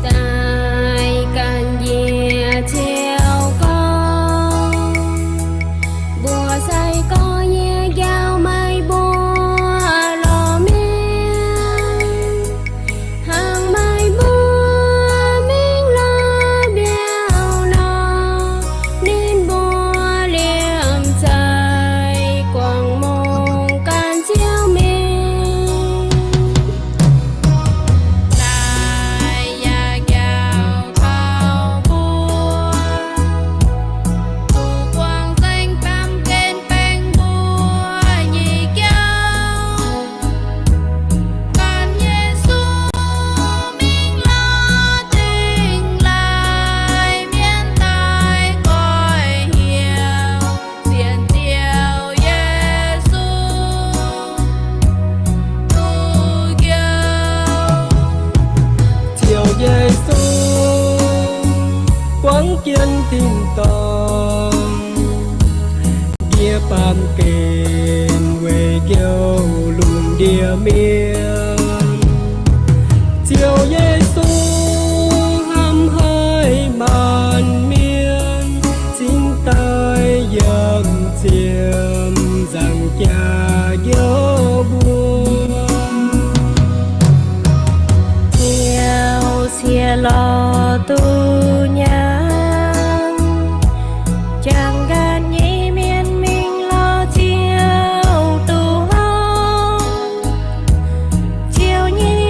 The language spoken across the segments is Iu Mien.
Daaih ganh njiec ziouc gorngv, mbuox sai-gorx yie njaaux meih mbuo lorz mienh, hnangv meih mbuo mingh lorz mbiauh nor, ninh mbuo liemh zeih guangc mongh ganh Ziouv mingh. Daaih yaac njaaux taux mbuo, zuqc guangc nzengc baamh gen baengc mbuo nyei jauv, gan Yesu mingh lorz dingh laaih mienv daaih goiv hnyouv sienx Ziouv Yesu duqv njoux. Ziouv Yesu, guangc jienv tin-dorngh, ndie baamh gen weic njoux lungh ndiev mienh. Ziouv Yesu hnamv haic maanc mienh, cingx daaih yiem ziepc nzaangc jaax njoux mbuo. Ziouv sieqv lorh duqv nyanc, jangx ganh nyei mienh mingh lorz Ziouv duqv hopv. Ziouv nyei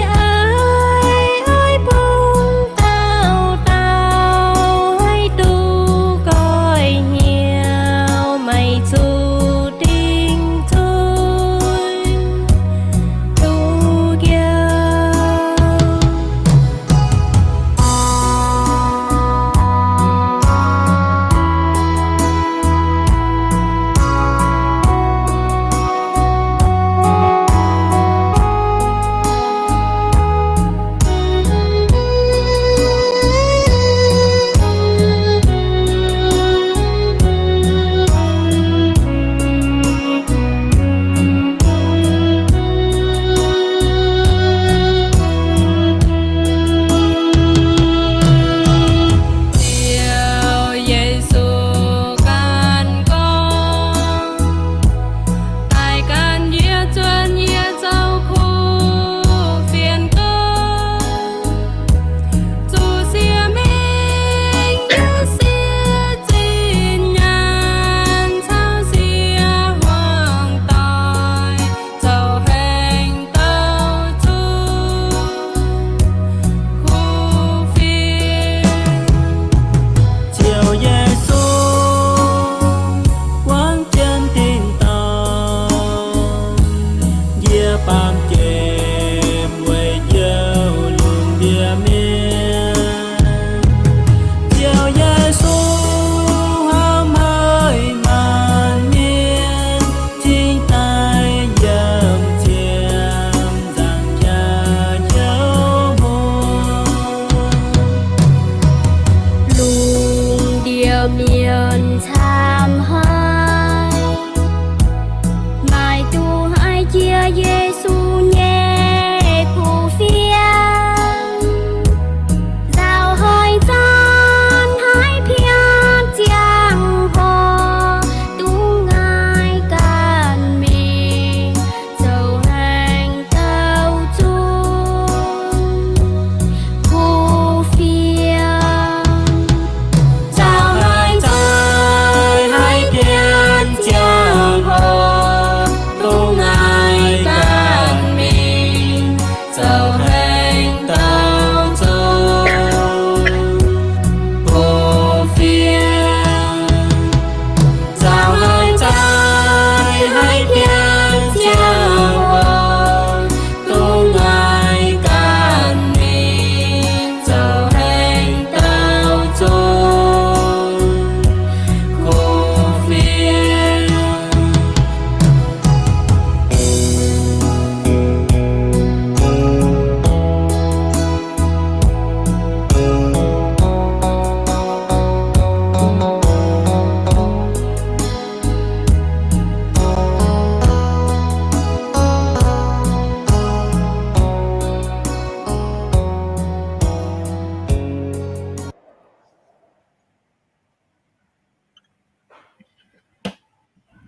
eix oix bun dauh dauh haih duqv goiv hnyouv, maiv zuqc dingc zuiz duqv njoux.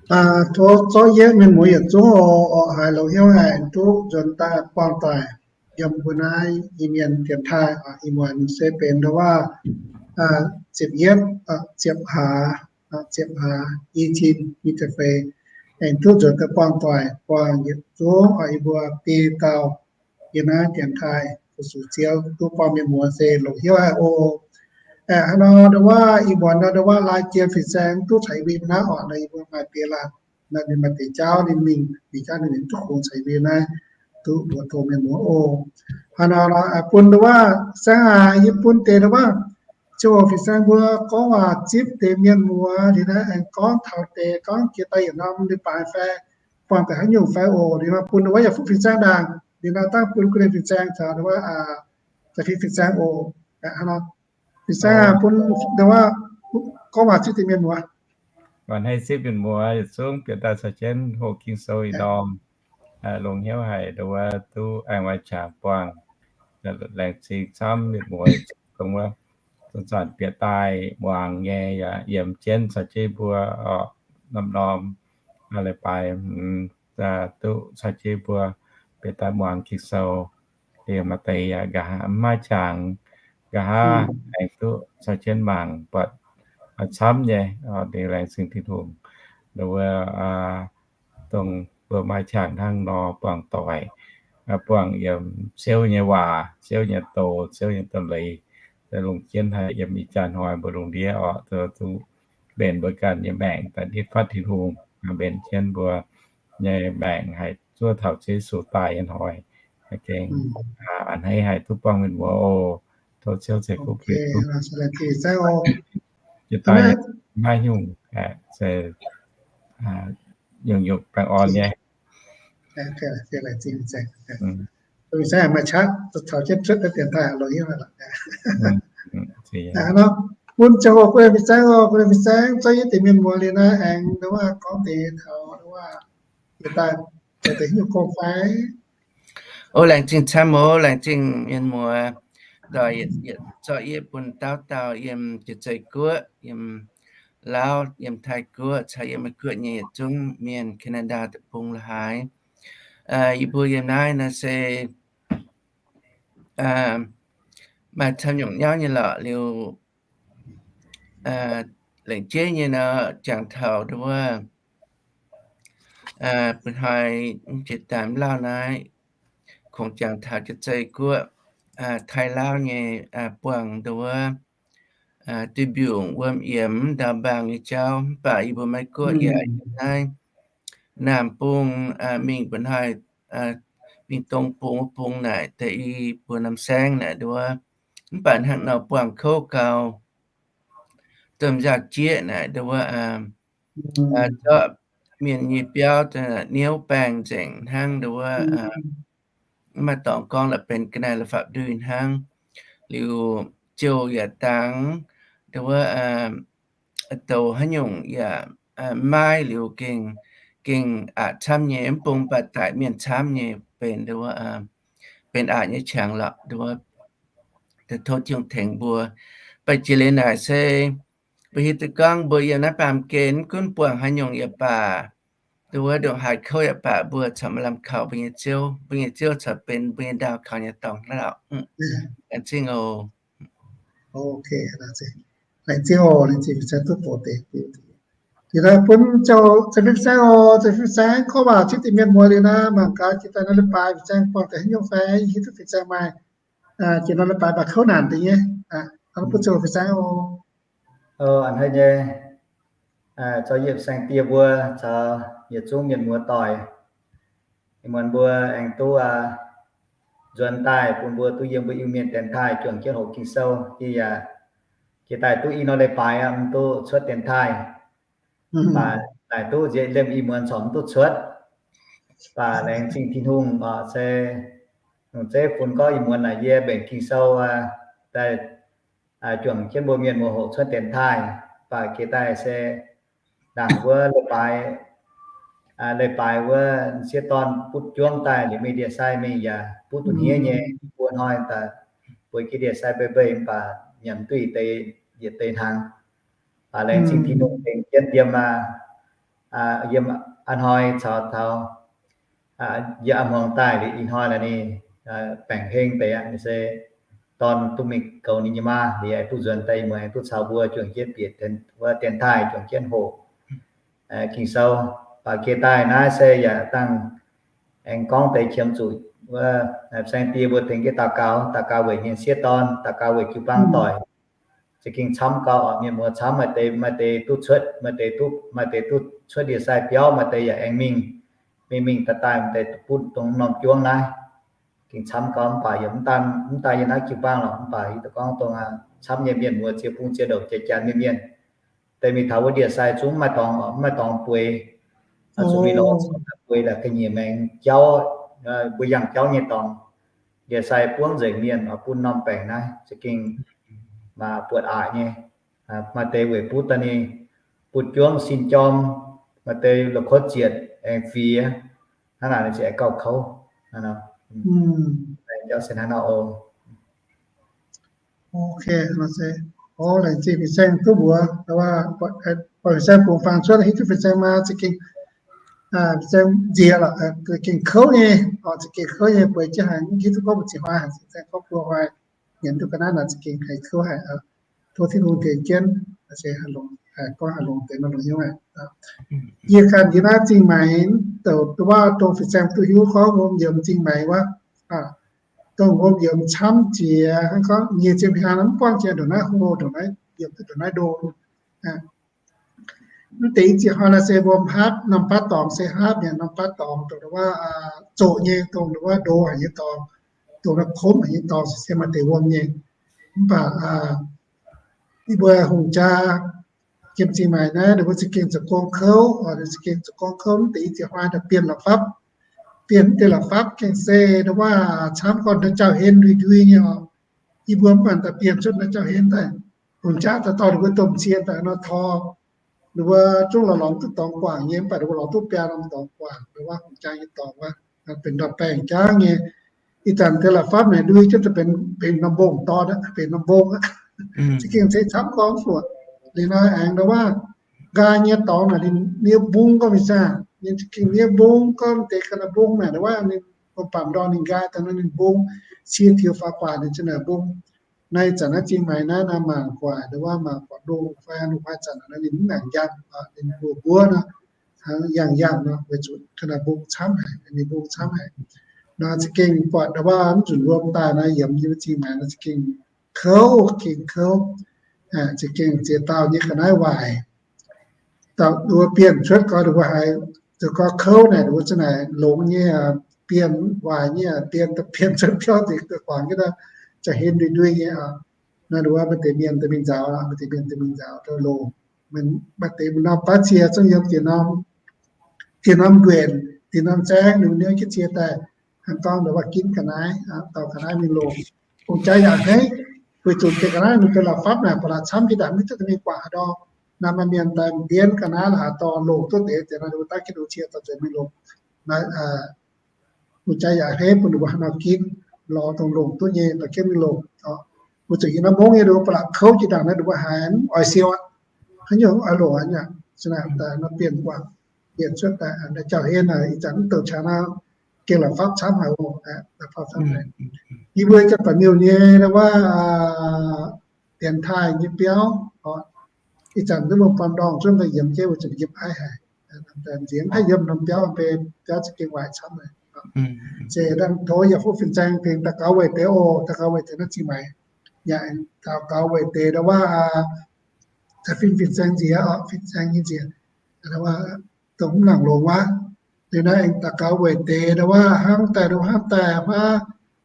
Tov zorqv yie mienh muoz yietc zungv oc, oc haiz longx hnyouv haic duqv nzuonx daaih buangh doic yiem mbuo naaiv Iu-Mienh dienx taaih. Ih muonz se benx ndau wuov ziepc yietv, ziepc hlaax, ziepc hlaax i cin i ziepc feix, aengx duqv nzuonx daaih buangh doic buangh yietc zungv oc, yie mbuo biei dauh yiem naaiv dienx taaih fu-sux Ziouv duqv buangh mienh muoz se longx hnyouv haic oc. Hnangv nor ndau wuov ih muonz nor ndau wuov lai jien fin-saeng duqv caux yie mbuo naaiv oc, nor yie mbuo maaih biei laanh, nor ninh maaih deix jauv ninh mingh, ninh jauv ninh duqv kungx caux yie mbuo naaiv duqv mbuox tong mienh muoz oc. Hnangv nor bun ndau wuov saengv aac, yie bun deix ndau wuov ziangh hoc fin-saeng mbuo gorngv waac zipv deix mienh muoz liuz naaiv aengx gorngv taux deix gorngv jiex daaih yietc norm leiz-baaix fai buangh daaih haaix nyungc fai oc. Liuz nor bun ndau wuov yaac fuqv fin-saeng ndaangc, liuz nor dangh bun gu'nyuoz fin-saeng caux ndau wuov za'fin fin-saeng oc. Hnangv nor fin-saeng bun ndau wuov gorngv waac zipv deix mienh muoz. Hnangv zipv mienh muoz yietc zungv bieqc daaih caux jienv hoqc Ging-Sou ih ndorm, longx hnyouv haic ndau wuov duqv aengx maaih qangx buangh. Laengz zingh camv mienh muoz dongh wuov zanc-zanc bieqc daaih muangx nyei yaac yiem jienv caux jienv mbuo oc, norm-norm leiz-baaix duqv caux jienv mbuo bieqc daaih muangx Ging-Sou. Liuz maaih deix yaac nqa'haav mv maaih qangx, nqa'haav aengx duqv caux jienv mangc buatc camv nyei. Liuz laengz zingh Tin-Hungh ndau wuov dongh mbuo maaih qangx hnangv nor buangh doic, buangh yiem Ziouv nyei waac, Ziouv nyei doz, Ziouv nyei doz-leiz, longc jienv haih yiem ih jaax hnoi mbuo lungh ndiev oc, duqv mbenc mbuo ganh nyei maengc daaih nitv fatv Tin-Hungh, mbenc jienv mbuo nyei maengc haih zuov taux Ziouv Yesu daaih nyei hnoi. Gengh a'hneiv haih duqv buangh mienh muoz oc. Tov Ziouv ceix fuqv bun jiez daaih maiv nyungc, se nyungc-nyungc baengh orn nyei. Bun ziangh hoc gu'nyuoz fin-saeng oc, gu'nyuoz fin-saeng zorqv yie deix mienh muoz liuz naaiv aengx ndau wuov gorngv deix taux ndau wuov yietc daaih deix nyungc gong fai. O, laengz zingh camv oc, laengz zingh mienh muoz doic yietc zorqv yie bun dauh dauh yiem Jiex Zei Guoqv, yiem Laauv, yiem Taiv Guoqv caux yiem Meiv Guoqv nyei yietc zungv mienh, Canada deic-bung la'haaix. Yie mbuo yiem naaiv nor se maaih camv nyungc nyauv nyei lorqc. Liuz lengc jeiv nyei nor jangx taux ndau wuov bun hnoi jiex daaih mv lauh naaiv, kungx jangx taux Jiex Zei Guoqv, Taiv Laauv nyei buangh ndau wuov duih mbiungc wuom yiemx ndau mbaang nyei jauv. Mv baac yie mbuo Meiv Guoqv yaac yiem naaiv Naamh Bung mingh mbuo hnoi mingh dongh bung wuov bung naaic deix i buo norm saengv naaic ndau wuov. Mv baac hnangv nor buangh kouv gau, domh nzauh jieqv naaic ndau wuov zorqv mienh nyei biauv niouv baengh nzengc hnangv ndau wuov. Mv maaih dorngx gorngv la'benx ga'naaiv la'fapv-ndui hnangv. Liuz ziouc yaac dangx ndau wuov douz haaix nyungc yaac maiv, liuz gengh, gengh aqc camv nyei, mv bung mv baac daic mienh camv nyei, benx ndau wuov benx aqc nyei qangx lorqc ndau wuov. Tov Tin-Hungh tengx mbuo. Mv baac jiex leiz naaic se mbuo hiuv duqv gorngv mbuo yiem naaiv baamh gen mv gunv buangh haaix nyungc yaac baac, ndau wuov ndongc haaix kouv yaac baac, mbuo corc maaih lamh kaux mbuo nyei Ziouv. Mbuo nyei Ziouv corc benx mbuo nyei ndaauh kaux nyei dorngx naaiv lorqc. Laengz zingh oc. Laengz zingh oc, laengz zingh fin-saeng duqv doqc deix. Da'naaiv bun ziangh hoc fin-saeng oc, fin-saeng gorngv waac zipv deix mienh muoz liuz naaiv, mangc gaax jiex daaih nor leiz-baaix fin-saeng buangh daaih haaix nyungc fai, hiuv duqv fin-saeng maaih jiex nor leiz-baaix baac kouv naanc deix nyei. Bun ziangh hoc fin-saeng oc. A'hneiv nyei, zoux yie fin-saeng die mbuo caux yietc zungv mienh muoz doic, ih muonz mbuo aengx duqv nzuonx daaih bun mbuo duqv yiem mbuo Iu-Mienh dienx taaih juangc jienv hoqc Ging-Sou. Yie yaac jiex daaih duqv i norm leiz-baaix mv duqv cuotv dienx taaih, baac naaic duqv nziex liemh ih muonz corc mv duqv cuotv. Baac laengz zingh Tin-Hungh oc, se longc zeiv bun gorngv ih muonz naaic yie mbenc Ging-Sou daaih juangc jienv mbuo mienh muoz hoqc cuotv dienx taaih. Baac jiex daaih se ndaangc wuov leiz-baaix, leiz-baaix wuov sieqv dorn butv juangv daaih liuz media sai mingh yaac butv duqv hniev nyei. Mbuo hnoi daaih bueix media sai mbei mbei mv baac nyanc duqv yietc deix, yietc deix hnaangx. Baac laengz zingh Tin-Hungh tengx jienv yiem aa, yiem a'hnoi caux taux yiem a'hmuangx daaih liuz ih hnoi naaiv ninh baengc heng deix aqv. Ninh se dorn duqv mingh goux ninh nyei maa, liuz aengx duqv nzuonx daaih ih muonz aengx duqv caux mbuo juangc jienv bieqc wuov dienx taaih juangc jienv hoqc Ging-Sou. Baac jiex daaih naaiv se yaac dangh aengx gorngv deix qiemx zuqc wuov saeng-die mbuo tengx jienv daux gaux, daux gaux weic nyei sieqv dorn, daux gaux weic jiu-baang doic. Za'gengh camv gau oc, mienh muoz camv, maaih deix, maaih deix duqv cuotv, maaih deix duqv, maaih deix duqv cuotv ndie-sai biauv, maaih deix yaac aengx mingh, mingh mingh daaih daaih, maaih deix bun dongh norm juangv naaiv. Gengh camv gau mv baac yaac mv daan, mv daan yiem naaiv jiu-baang lorqc, mv baac yie gorngv dongh camv nyei mienh muoz ziex bung ziex ndouc jiex janx mienh mienh. Deix mingh taux wuov ndie-sai zungv mv maaih dorngx, mv maaih dorngx bueix. Zuqc mingh lorz bueix laaix ga'nyiec maengx jauv, mbuo yangh jauv nyei dorngx. Ndie-sai buangv nzengc mienh oix bun norm baengc naaiv za'gengh maaih buatc aqc nyei. Maaih deix weic butv daaih ninh butv juangv sin jorm, maaih deix la'kuotv zietc aengx fiex. Hnangv naaic ninh ziouc aengx gauh kouv. Jauv se hnangv naaiv oc. Ok, laengz zingh fin-saeng duqv mbuox, buatc fin-saeng fungx faang cuotv hiuv duqv fin-saeng maa za'gengh, fin-saeng nziex lorqc, za'gengh kouv nyei, za'gengh kouv nyei, bueix jienv haic, mv hiuv duqv gorngv mbu'ziex hnoi, fin-saeng gorngv buo hnoi, nyanc duqv ga'naaiv naaic za'gengh haih kouv haic. Tov Tin-Hungh tengx jienv, gorngv haaix longx deix nor longx hnyouv aqv. Yie ganh yie naaiv zingh maengx douc duqv waac dongh fin-saeng duqv hiuv gorngv wuom yiemx zingh maengx wuov, dongh wuom yiemx camv jiex hnangv gorngv nyic ziepc hnyangx mv buangv jiex ndongc naaiv hlo, ndongc naaiv yiemx duqv ndongc naaiv ndo. Mv deix i ziex hnoi naaiv se wuom hapv, norm baav dorngx se hapv mi'aqv, norm baav dorngx dongh wuov zoqc nyei, dongh wuov ndo haic nyei dorngx, dongh wuov komv haic nyei dorngx se maaih deix wuom nyei. Mv baac yie mbuo hungh jaa yiem zingh maengx naaiv ninh mbuo za'gengh zoux gong kouv, ninh za'gengh zoux gong kouv mv deix i ziex hnoi daaih bienh la'fapv. Bienh mv deix la'fapv gengh se ndongc wuov camv gorn ndongc jauv-hlen ndui-ndui nyei oc. Yie mbuo mv baac daaih bienh cuotv ndongc jauv-hlen daaih, hungh jaa daaih dorh ninh mbuo domh cie daaih nor tor, ninh mbuo zungv lorz lorngx duqv dorngx guangc nyei, mv baac ninh mbuo lorz duqv biaa norm dorngx guangc, ndongc wuov hungh jaa nyei dorngx wuov, benx ndortv baengh jangv nyei. Ih zanc deix la'fapv naaic ndui jienv daaih benx norm mbong dorn aqv, benx norm mbong aqv. Za'gengh se camv gorngv buatc. Liuz nor aengx ndongc wuov nqaai nyei dorngx naaic ninh niev mbung gorngv mingh zaah, ninh za'gengh niev mbung gorngv deix ga'naaiv mbung naaic ndongc wuov ninh bun baamh ndorn ninh nqaai daaih nor ninh mbung, cie tiux faaux guaax ninh za'naaic mbung. Naaiv zanc naaiv zingh maengx naaiv nor mangc guaax ndongc wuov mangc guaax lungh fai lungh fai zanc naaiv ninh mv ngaengc njang, ninh mbuox mbuov nor, yangh yangh nor weic zuqc ga'naaiv mbung camv haic, ninh mbung camv haic. Nor za'gengh buatc ndongc wuov mv nzunc wuom daaih nor yiemx nyei zingh maengx nor za'gengh kouv, gengh kouv, za'gengh ziex dauh nyei ga'naaiv waaic. Dauh nduov bienh cuotv gau, ninh mbuo haiz zoux gau kouv naaic, ninh mbuo za'naaic longx nyei, bienh waaic nyei, bienh daaih bienh cuotv biauv nzengc, guangc jienv jauv-hlen ndui-ndui nyei. Naaiv wuov maaih deix mienh daaih mingh nzaaux, maaih deix mienh daaih mingh nzaaux daaih longc. Maaih deix norm baav cie zungv yiem dieh norm, dieh norm nquenc, dieh norm zaengv, ninh mbuo niouv jienv cie daaih, hnangv gorngv ndongc wuov ginv ga'naaiv, dorh ga'naaiv mingh longc. Hungh jaa yaac hneiv, weic zuqc deix ga'naaiv ninh benx la'fapv naaic, ba'laqc camv jiex ndaangc mv hiuv duqv daaih mingh guangc haaix dorngx. Naaiv maaih mienh daaih mbienv ga'naaiv la'haaix dorngx longc duqv deix, deix naaiv ninh mbuo daav jienv longc cie dorh nzuonx mingh longc. Naaiv hungh jaa yaac hneiv bun ninh mbuo haaix nor ginv, lorz dongh longc duqv nyei dorh jienv mingh longc. Weic zuqc yie naaiv mongv nyei ninh mbuo ba'laqc kouv jiex ndaangc naaiv ninh mbuo haiz mv oix siou aqv. Haaix nyungc mv oix longc aqv. Naaiv bienh guangc, bienh cuotv daaih jauv-hlen naaic ih zanc mv douc qangx naaiv gengh la'fapv camv haic oc. Yie mbuo jaa-baeqc miuh nyei wuov dienx taaih nyei biauv, ih zanc duqv mbuo buangh ndorngh zunv daaih yiemx jienv weic zuqc yiem aiv haic. Nziex mv haih yiem norm biauv, biauv za'gengh waaic camv haic. Se dangh tov yaac fuqv fin-saeng tengx daux gaux weic deix oc, daux gaux weic deix naaiv zingh maengx. Yaac daux gaux weic deix ndau wuov caux fin-saeng nziex oc, fin-saeng nyei nziex, dongh mv nangc longx wuov. Liuz naaiv aengx daux gaux weic deix ndau wuov hnamv daaih, ndau hnamv daaih huaav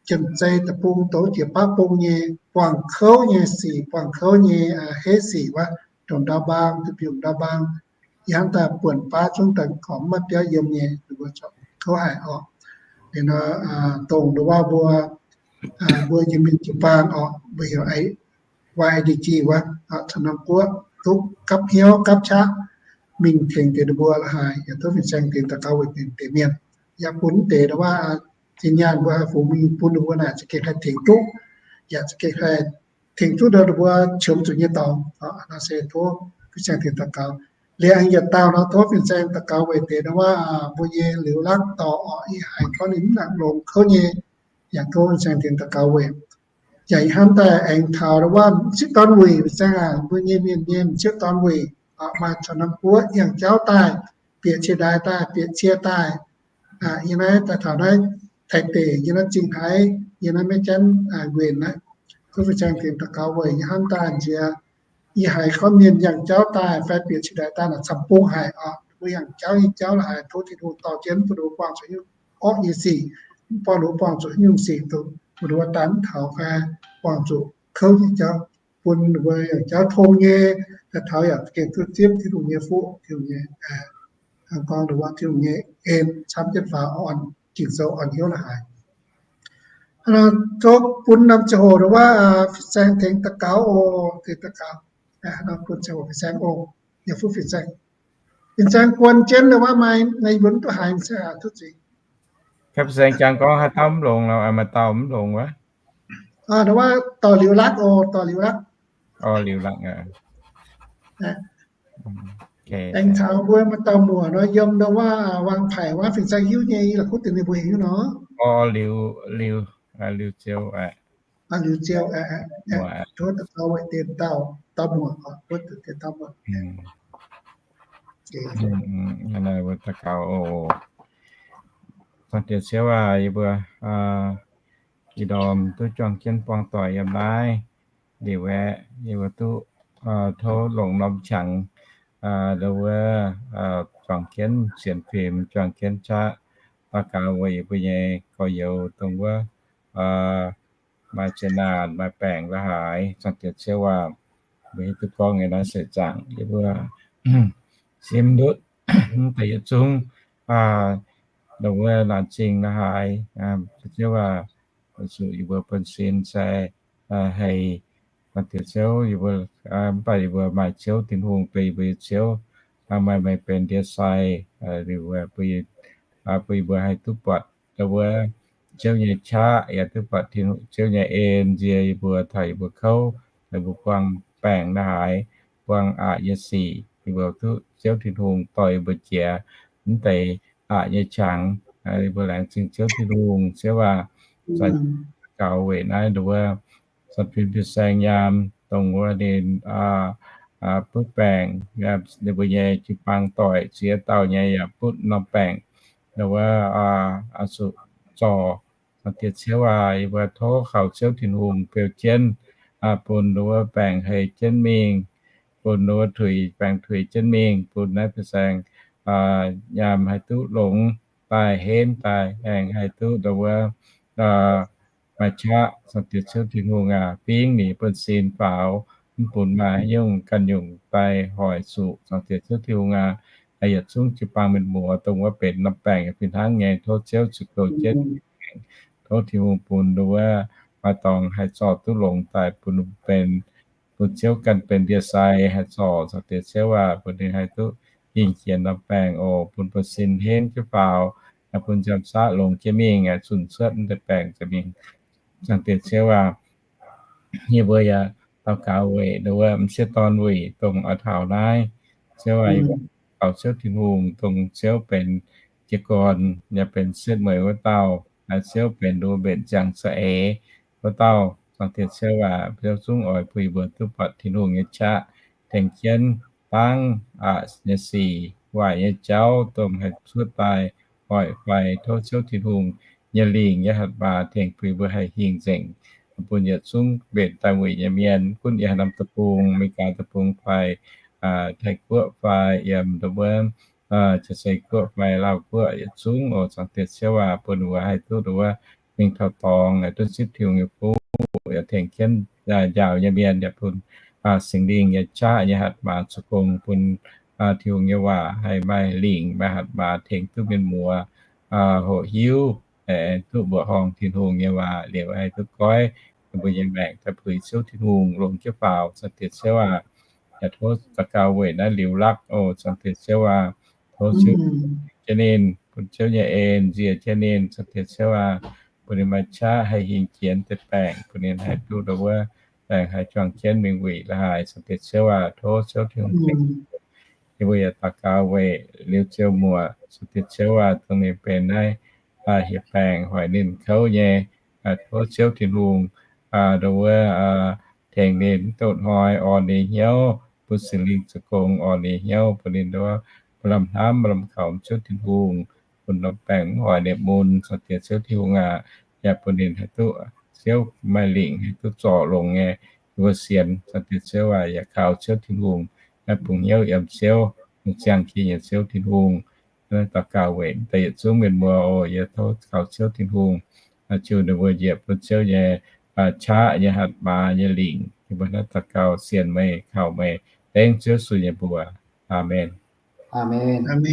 Janx-Zei Deic-Bung douz jiex baav bung nyei buangh kouv nyei sic, buangh kouv nyei heiv sic wuov, ndongc ndau mbaang, duqv mbiungc ndau mbaang. Yie hnamv daaih buonc baav zungv daaih gorngv mv maaih biauv yiem nyei, ninh mbuo kouv haic oc. Liuz nor dongh ndau wuov mbuo, mbuo Iu-Mienh jiu-baang oc, mbuo heuc Y I D G wuov, caux norm guoqv duqv gapv hnyouv gapv qaqv mingh tengx deix ninh mbuo la'haaix, yaac tov fin-saeng tengx daux gaux weic deix mienh. Yaac bun deix ndau wuov zinh nyaanh mbuo haih fungx mingh bun ninh mbuo naaic za'gengh haih tengx duqv, yaac za'gengh haih tengx duqv ndau ninh mbuo qiemx zuqc nyei dorngx. Nor se tov fin-saeng tengx daux gaux. Liuz aengx yietc dauh nor tov fin-saeng daux gaux weic deix nor waac mbuo nyei liuz lakv dorh orqc, ih haiz gorngv ninh mv nangc longx kouv nyei, yaac tov fin-saeng tengx daux gaux weic. Yaac ih hnamv daaih aengx taux nor waac m'sieqv dorn wuic, fin-saeng aac, mbuo nyei mienh nyei m'sieqv dorn wuic, maaih corc norm guoqv yangh jauv daaih, bieqc cie ndaaix daaih, bieqc cie daaih, yie naaiv daaih taux naaiv Taiv deic, yie naaiv Zingh Haiv, yie naaiv Meiv Janv nquenc naaiv, tov fin-saeng tengx daux gaux weic. Yie hnamv daaih nziex, ih haiz gorngv mienh yangh jauv daaih fai bieqc cie ndaaix daaih naaic camv-bung haic orqc, mbuo yangh jauv nyei jauv la'haaix, tov Tin-Hungh dorh jienv bun ninh mbuo buangh zuqc nyungc orqv nyei sic, mv bun ninh mbuo buangh zuqc nyungc sic duqv, bun ninh mbuo daaih mv taux fai buangh zuqc kouv nyei jauv, bun ninh mbuo yangh jauv tong nyei, daaih taux yaac gengh duqv zipv Tin-Hungh nyei fuqv, Tin-Hungh nyei, gorngv ninh mbuo Tin-Hungh nyei en camv jienv faaux, Ging-Sou orn hnyouv la'haaix. Tov bun norm ziangh hoc nor waac fin-saeng tengx daux gaux oc, tengx daux gaux. Bun ziangh hoc fin-saeng oc, yietc fuqv fin-saeng. Fin-saeng guon jienv nor waac maaih naaiv yie mbuo mv duqv haiz fin-saeng aac, tov zuiz. Fin-saeng jangx gorngv haaix dauh mv longx, maaih dauh mv longx wuov. Nor waac dorh liuz lakv oc, dorh liuz lakv. Orv, liuz lakv aqv. Aengx caux mbuo maaih dauh muoc nor yiem nor waac wangc paic waac fin-saeng hiuv nyei, yie la'kuqv dingc ninh mbuo hiuv nor. Orv, liuz, liuz, liuz ziouv aqv. Liuz ziouv aqv. Tov daux gaux weic deix dauh, dauh muoc, tov deix dauh muoc. Daux gaux oc. Zaangc Diex Ziouv aac, yie mbuo ih ndorm duqv juangc jienv buangh doic yiem naaiv liuz aeqv, yie mbuo duqv tov longc norm qangx, ndongc wuov, juangc jienv sienx fim, juangc jienv qaqv daux gaux weic yie mbuo nyei gorx-youz dongh wuov maaih zeqc naanc, maaih baengc la'haaix. Zaangc Diex Ziouv aac, mbuo hiuv duqv gorngv nyei naaiv seix zaangc yie mbuo simv ndutv mv deix yietc zungv dongh wuov laanh zingh la'haaix. Ziouv aac, zuqc yie mbuo buonv-sin se hei, Zaangc Diex Ziouv, yie mbuo, mv baac yie mbuo maaih Ziouv Tin-Hungh benx yie mbuo nyei Ziouv, maaih meih benx ndie-sai, bun yie mbuo haih duqv buatc ndongh wuov Ziouv nyei qaqv, yaac duqv buatc Ziouv nyei en nzie yie mbuo taux yie mbuo kouv, taux yie mbuo buangh baengc la'haaix, buangh aqc nyei sic, yie mbuo duqv Ziouv Tin-Hungh dorh yie mbuo jiex mv deix aqc nyei qangx. Yie mbuo laengz zingh Ziouv Tin-Hungh. Ziouv aac, zanc gaux weic naaiv ndongc wuov zanc fin fin-saeng nyaam, dongh wuov ninh butv baengc, ninh mbuo nyei jiu-baang doic ziex dauh nyei yaac butv norm baengc, ndongh wuov zuqc zorc. Zaangc Diex Ziouv aac, yie mbuo tov kaux Ziouv Tin-Hungh beu jienv, bun ndongh wuov baengc hei jienv mingh, bun ndongh wuov tuix, baengc tuix jienv mingh, bun naaiv fin-saeng nyaam haih duqv longx daaih, henv daaih, aengx haih duqv ndongh wuov maaih qaqv. Zaangc Diex Ziouv Tin-Hungh aac, fingx ninh buonv-sin faaux, mv bun maaih haaix nyungc ganh nyungc daaih hoic zuqc. Zaangc Diex Ziouv Tin-Hungh aac, yietc zungv jiu-baang mienh muoz dongh wuov benx norm baengc yaac fih hnangv nyei, tov Ziouv zuqc goux jienv. Tov Tin-Hungh bun ndongh wuov maaih dorngx haih zorc duqv longx daaih bun benx, bun Ziouv ganh benx ndie-sai haih zorc. Zaangc Diex Ziouv aac, bun ninh haih duqv hingh jiex norm baengc oc, bun buonv-sin henv jienv faaux, bun nziaamv-saqv longx jienv mingh, zunh cuotv mv deix baengc ziouc mingh. Zaangc Diex Ziouv aac, yie mbuo yaac daux gaux weic ndongh wuov m'sieqv dorn wuic dongh oix taux naaiv. Ziouv aac, yie mbuo daux gaux Ziouv Tin-Hungh, dongh Ziouv benx jiez gorn yaac benx setv mueiz wuov dauh, Ziouv benx ndongh mbenc ziangx za'eix wuov dauh. Zaangc Diex Ziouv aac, Ziouv zungv oix bun yie mbuo duqv buatc Tin-Hungh nyei qaqv, tengx jienv dangv aqc nyei sic, waaic nyei jauv, dongh haih cuotv daaih hoic fai. Tov Ziouv Tin-Hungh nyei lingc nyei hatc maaz tengx bun yie mbuo haih hingh nzengc, bun yietc zungv mbenc daaih wuic nyei mienh, gunv yiem haaix norm deic-bung, Meigaa deic-bung fai Taiv-Guoqv fai yiem ndongh wuov Jaav-Seng Guoqv fai Laauh Guoqv yietc zungv oc. Zaangc Diex Ziouv aac, bun wuov haih duqv ndongh wuov mingh taux dorngx, duqv zipv Tin-Hungh nyei fuqv, yaac tengx jienv njaaux nyei mienh, yaac bun Singx Lingh nyei qaqv nyei hatc maaz zoux gong bun Tin-Hungh nyei waac haih maaih lingc maaih hatc maaz tengx duqv mienh muoz hoqc hiuv, duqv mbuoqc horngh Tin-Hungh nyei waac liuz haih duqv goiv ninh mbuo nyei maengc daaih puix Ziouv Tin-Hungh longx jienv faaux. Zaangc Diex Ziouv aac, yaac tov daux gaux weic naaiv liuz lakv oc. Zaangc Diex Ziouv aac, tov Ziouv jienv ninh, bun Ziouv nyei en nzie jienv ninh. Zaangc Diex Ziouv aac, bun ninh maaih qaqv haih hingh jiex deix baengc, bun ninh haih duqv ndongh wuov baengc haih juangc jienv mingh wuic la'haaix. Zaangc Diex Ziouv aac, tov Ziouv Tin-Hungh Yie mbuo yaac daux gaux weic liuz ziouc muoc, Song Diex Ziouv aac, dongh ninh benx naaiv hieh baengc hoic ninh kouv nyei. Tov Ziouv Tin-Hungh ndongc wuov tengx ninh, mv doqc hnoi, orn ninh hnyouv, bun Singx Lingh zoux gong orn ninh hnyouv, bun ninh ndongc wuov maaih lamh hnamv, maaih lamh kaux Ziouv Tin-Hungh, bun norm baengc mv hoic ninh mun. Song Diex Ziouv Tin-Hungh aac, yaac bun ninh haih duqv, Ziouv maaih lingc haih duqv zorc longx nyei. Yie mbuo sienx, Song Diex Ziouv aac, yaac kaux Ziouv Tin-Hungh, naaiv bungx hnyouv yiem Ziouv, bungx ziangh jiex nyei Ziouv Tin-Hungh. Naaiv daux gaux weic deix yietc zungv mienh muoz oc. Yie tov kaux Ziouv Tin-Hungh, ziux ninh mbuo njiec bun Ziouv nyei qaqv nyei hatc maaz nyei lingc. Yie mbuo naaiv daux gaux sienx meih, kaux meih, dengv Ziouv Yesu nyei mbuox. Aamen. Aamen. Hnangv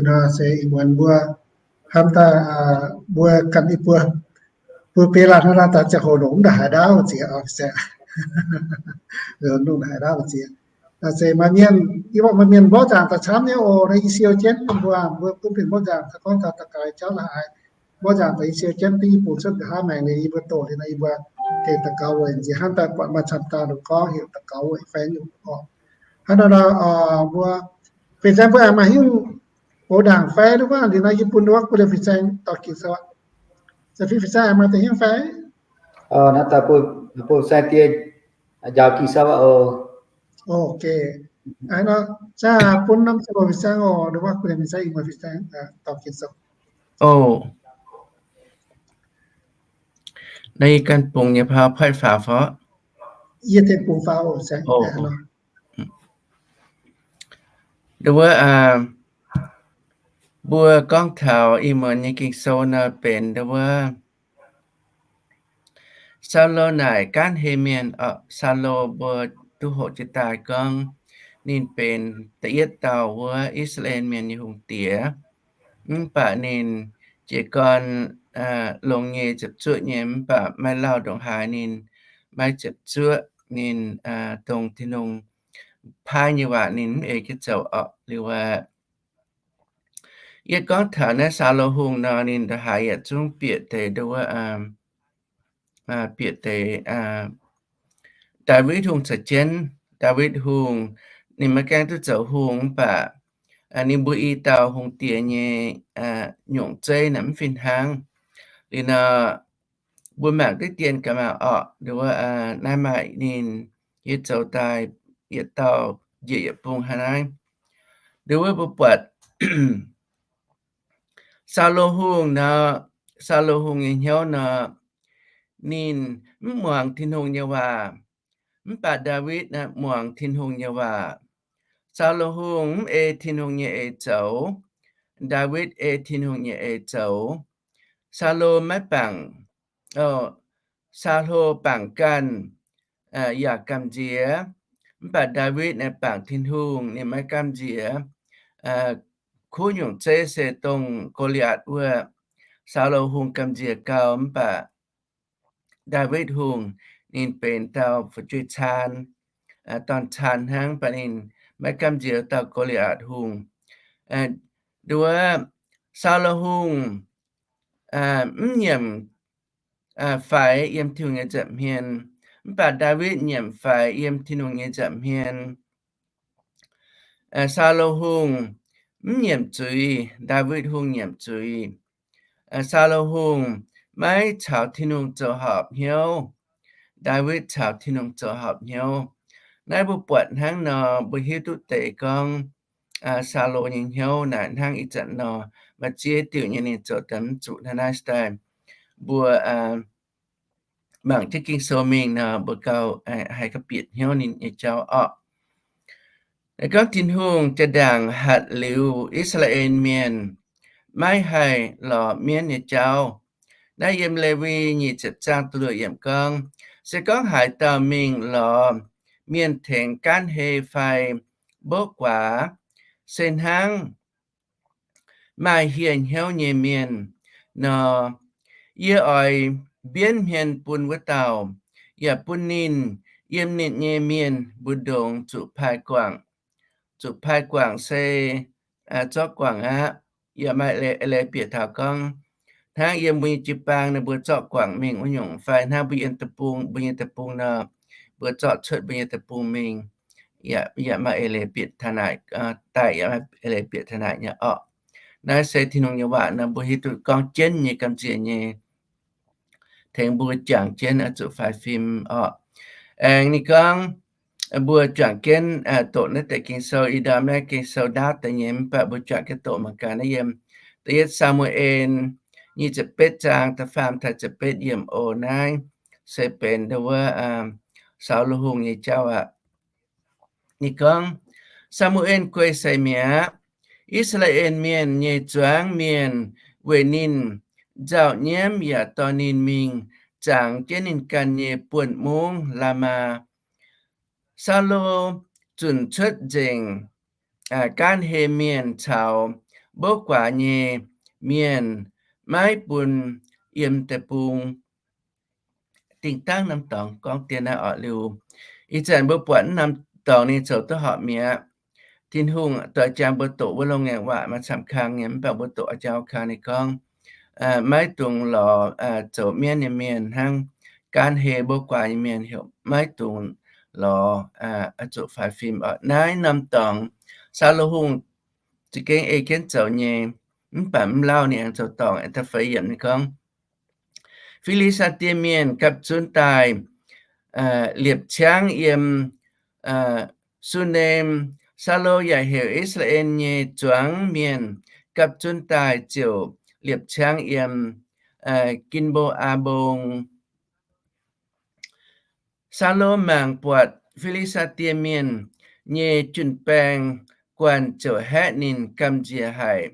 naaic se ih muonz mbuo hnamv daaih mbuo ganh i buo, mbuo biei laanh hnangv naaiv daaih ziangh hoc longc mv ndongc haaix ndaauv ziex oc, longc ndongc haaix ndaauv ziex. Naaic se maaih mienh, yie mbuo maaih mienh mborqv nzaangc daaih camv nyei oc. Naaiv yie siou jienv mbuo, mbuo bun mienh mborqv nzaangc daaih gorngv taux daux gaux jauv la'haaix. Mborqv nzaangc daaih yie siou jienv div yie bungx cuotv nqa'haav maengx liuz yie mbuo doqc liuz nor yie mbuo gengh daux gaux weic nziex hnangv daaih buatc maaih camv daaih longc gorngv heuc daux gaux weic faeng nyungc oc. Hnangv nor nor mbuo fin-saeng mbuo aengx maaih hnyouv goux ndaangc fai, wuov liuz nor yie bun wuov bun liemh fin-saeng dorh Ging-Sou aqv. Fin-saeng aengx maaih deix hnyouv fai? Naaiv daaih bun fin-saeng die njaaux Ging-Sou oc. Ok. Aa, bun norm fin-saeng oc, wuov bun liemh fin-saeng, fin-saeng dorh Ging-Sou. Naaiv yie ganh bungx nyei PowerPoint faaux fai? Yie deix bungx faaux oc. Wuov, mbuo gorngv taux ih muonz nyei Ging-Sou nor benx wuov Saulo naaic gaanv hei mienh oc. Saulo mbuo duqv hoqc jiez daaih gorngv ninh benx da'yietv dauh wuov I^saa^laa^en Mienh nyei hungh diex. Mv baac ninh jiez gorn longx nyei, ziepc zuoqv nyei, mv baac maiv lauh ndongc haaix ninh maiv ziepc zuoqv. Ninh dongh Tin-Hungh paaiv nyei waac ninh mv ei jienv zoux oc. Liuz aqv, yie gorngv taux naaiv Saulo Hungh nor, ninh ndongc haaix yaac zungv bieqc deix nduov, bieqc deix Ndaawitv Hungh caux jienv. Ndaawitv Hungh ninh maiv gaengh duqv zoux hungh mv baac ninh mbuo i dauh hungh diex nyei nyungc zeiv naaic mv fih hnangv. Liuz nor, mbuo mangc diqv dien gaax maah orqc, nduov, naaiv maaih ninh, yie zoux daaih yietc dauh njiec yietc bung hnangv naaiv. Nduov, mbuo buatc Saulo Hungh nor, Saulo Hungh nyei hnyouv nor, ninh mv muangx Tin-Hungh nyei waac. Mv baac Ndaawitv muangx Tin-Hungh nyei waac. Saulo Hungh mv ei Tin-Hungh nyei eix zoux. Ndaawitv ei Tin-Hungh nyei eix zoux. Saulo maiv bangc, Saulo bangc ganh yaac gamh nziex. Mv baac Ndaawitv naaic bangc Tin-Hungh, ninh maiv gamh nziex. Kuv nyungc zeiv se dongh Go^li^aatc wuov, Saulo Hungh gamh nziex gau, mv baac Ndaawitv Hungh ninh benx dauh fu'jueiv caan, dorn-caan hnangv, mv baac ninh maiv gamh nziex dauh Go^li^aatc Hungh. Nduov, Saulo Hungh mv nyiemc faix yiem Tin-Hungh nyei nza'hmien, mv baac Ndaawitv nyiemc faix yiem Tin-Hungh nyei nza'hmien. Saulo Hungh mv nyiemc zuiz, Ndaawitv Hungh nyiemc zuiz. Saulo Hungh maiv caux Tin-Hungh zoux horpc hnyouv, Ndaawitv caux Tin-Hungh zoux horpc hnyouv. Naaiv mbuo buatc hnangv nor, mbuo hiuv duqv deix gorngv Saulo nyei hnyouv naaic hnangv ih zanc nor, maaih ziex diuc nyei ninh zoux daaih mv zuqc hnangv naaiv daaih. Mbuo mangc jienv Ging-Sou mingh nor, mbuo gauh haih ga'bieqc hnyouv ninh nyei jauv orqc. Gorngv Tin-Hungh jaa ndaangc hatc liuz I^saa^laa^en Mienh maiv haih lorz mienv nyei jauv. Naaiv yiem Lewi nyic ziepc zaang da'luoqc yiemc gorngv, se gorngv haaix dauh mingh lorz mienh tengx gaanv hei fai mbouv guaax, se hnangv maaih hieh hnyouv nyei mienh nor, yie oix mbienv hmien bun wuov dauh, yaac bun ninh yiem ninh nyei mienh mbu'ndongx zuqc paaiv guangc. Zuqc paaiv guangc se zorqv guangc aqv. Yaac maaih leiz bieqc taux gorngv, hnangv yiem mbuo nyei jiu-baang ninh mbuo zorqv guangc mingh wuov nyungc, fai hnangv mbuo yiem deic-bung, mbuo nyei deic-bung nor, mbuo zorqv cuotv mbuo nyei deic-bung mingh, yaac maaih eix leiz bieqc taux naaic, daaih yaac maaih eix leiz bieqc taux naaic nyei orqc. Naaiv se Tin-Hungh nyei waac nor, mbuo hiuv duqv gorngv jienv nyei gamh nziex nyei, tengx mbuo juangc jienv oix zuqc faix fim orqc. Aengx ninh gorngv mbuo juangc jienv doqc naaiv deix Ging-Sou, ih ndorm naaiv Ging-Sou ndaauv deix nyei, mv baac mbuo juangc jienv doqc mangc gaax naaiv yiem da'yietv Saa^mu^en nyic ziepc betv zaang da'faam taux ziepc betv yiemc oc. Naaiv se benx ndo wuov Saulo Hungh nyei jauv aqv. Ninh gorngv, Saa^mu^en guei sei mi'aqv, I^saa^laa^en Mienh nyei zuangx mienh weic ninh nzauh nyiemv yaac dorh ninh mingh zangx jienv ninh ganh nyei buonv-mungv, Laamaa. Saulo zunc cuotv nzengc gaanv hei mienh caux mbouv guaax nyei mienh maiv bun yiem deic-bung. Dingh dangv norm dorngx gorngv dien naaiv orqc liuz, ih zanc mbuo buatc norm dorngx ninh zoux duqv horpc mi'aqv. Tin-Hungh doix jangx mbuo doqc wuov loz-ngaengc waac maaih camv kang nyei, mv baac mbuo doqc jangx kang ninh gorngv, maiv dungx lorz zoux mienv nyei mienh hnangv, gaanv hei mbouv guaax nyei mienh heuc maiv dungx lorz, oix zuqc faix fim orqc. Naaiv norm dorngx Saulo Hungh za'gengh ei jienv zoux nyei, mv baac mv lauh ninh aengx zoux dorngc da'feix yiemc ninh gorngv, Fi^li^saa^die Mienh gapv zunv daaih liepc ciangv yiem Sunem. Saulo yaac heuc I^saa^laa^en nyei zuangx mienh gapv zunv daaih ziouc liepc ciangv yiem Gin^mbo^aa Mbong. Saulo mangc buatc Fi^li^saa^die Mienh nyei jun-baeng guanh ziouc haeqv ninh gamh nziex haic.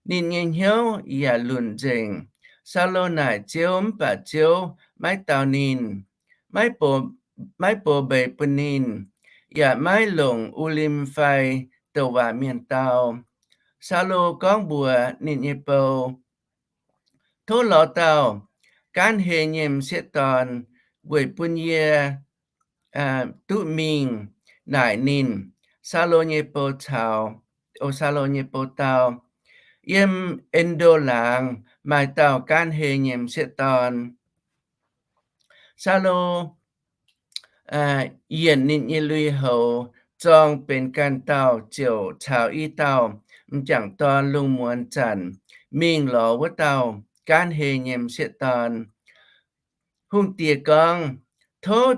Ninh nyei hnyouv yaac lunc nzengc. Saulo naaic Ziouv, mv baac Ziouv maiv dau ninh, maiv bov mbeix bun ninh, yaac maiv longc U^lim fai douc waac mienh dau. Saulo gorngv mbuox ninh nyei bou, Tov lorz dauh gaanv hei nyei m'sieqv dorn weic bun yie duqv mingh naaic ninh. Saulo nyei bou caux, o, Saulo nyei bou dau, Yiem En^ndo Laangz maaih dauh gaanv hei nyei m'sieqv dorn. Saulo yienc ninh nyei lui-houx zorng benx ganh dauh ziouc caux i dauh m'jangc dorn lungh muonz zanc mingh lorz wuov dauh gaanv hei nyei m'sieqv dorn. Hungh diex gorngv, Tov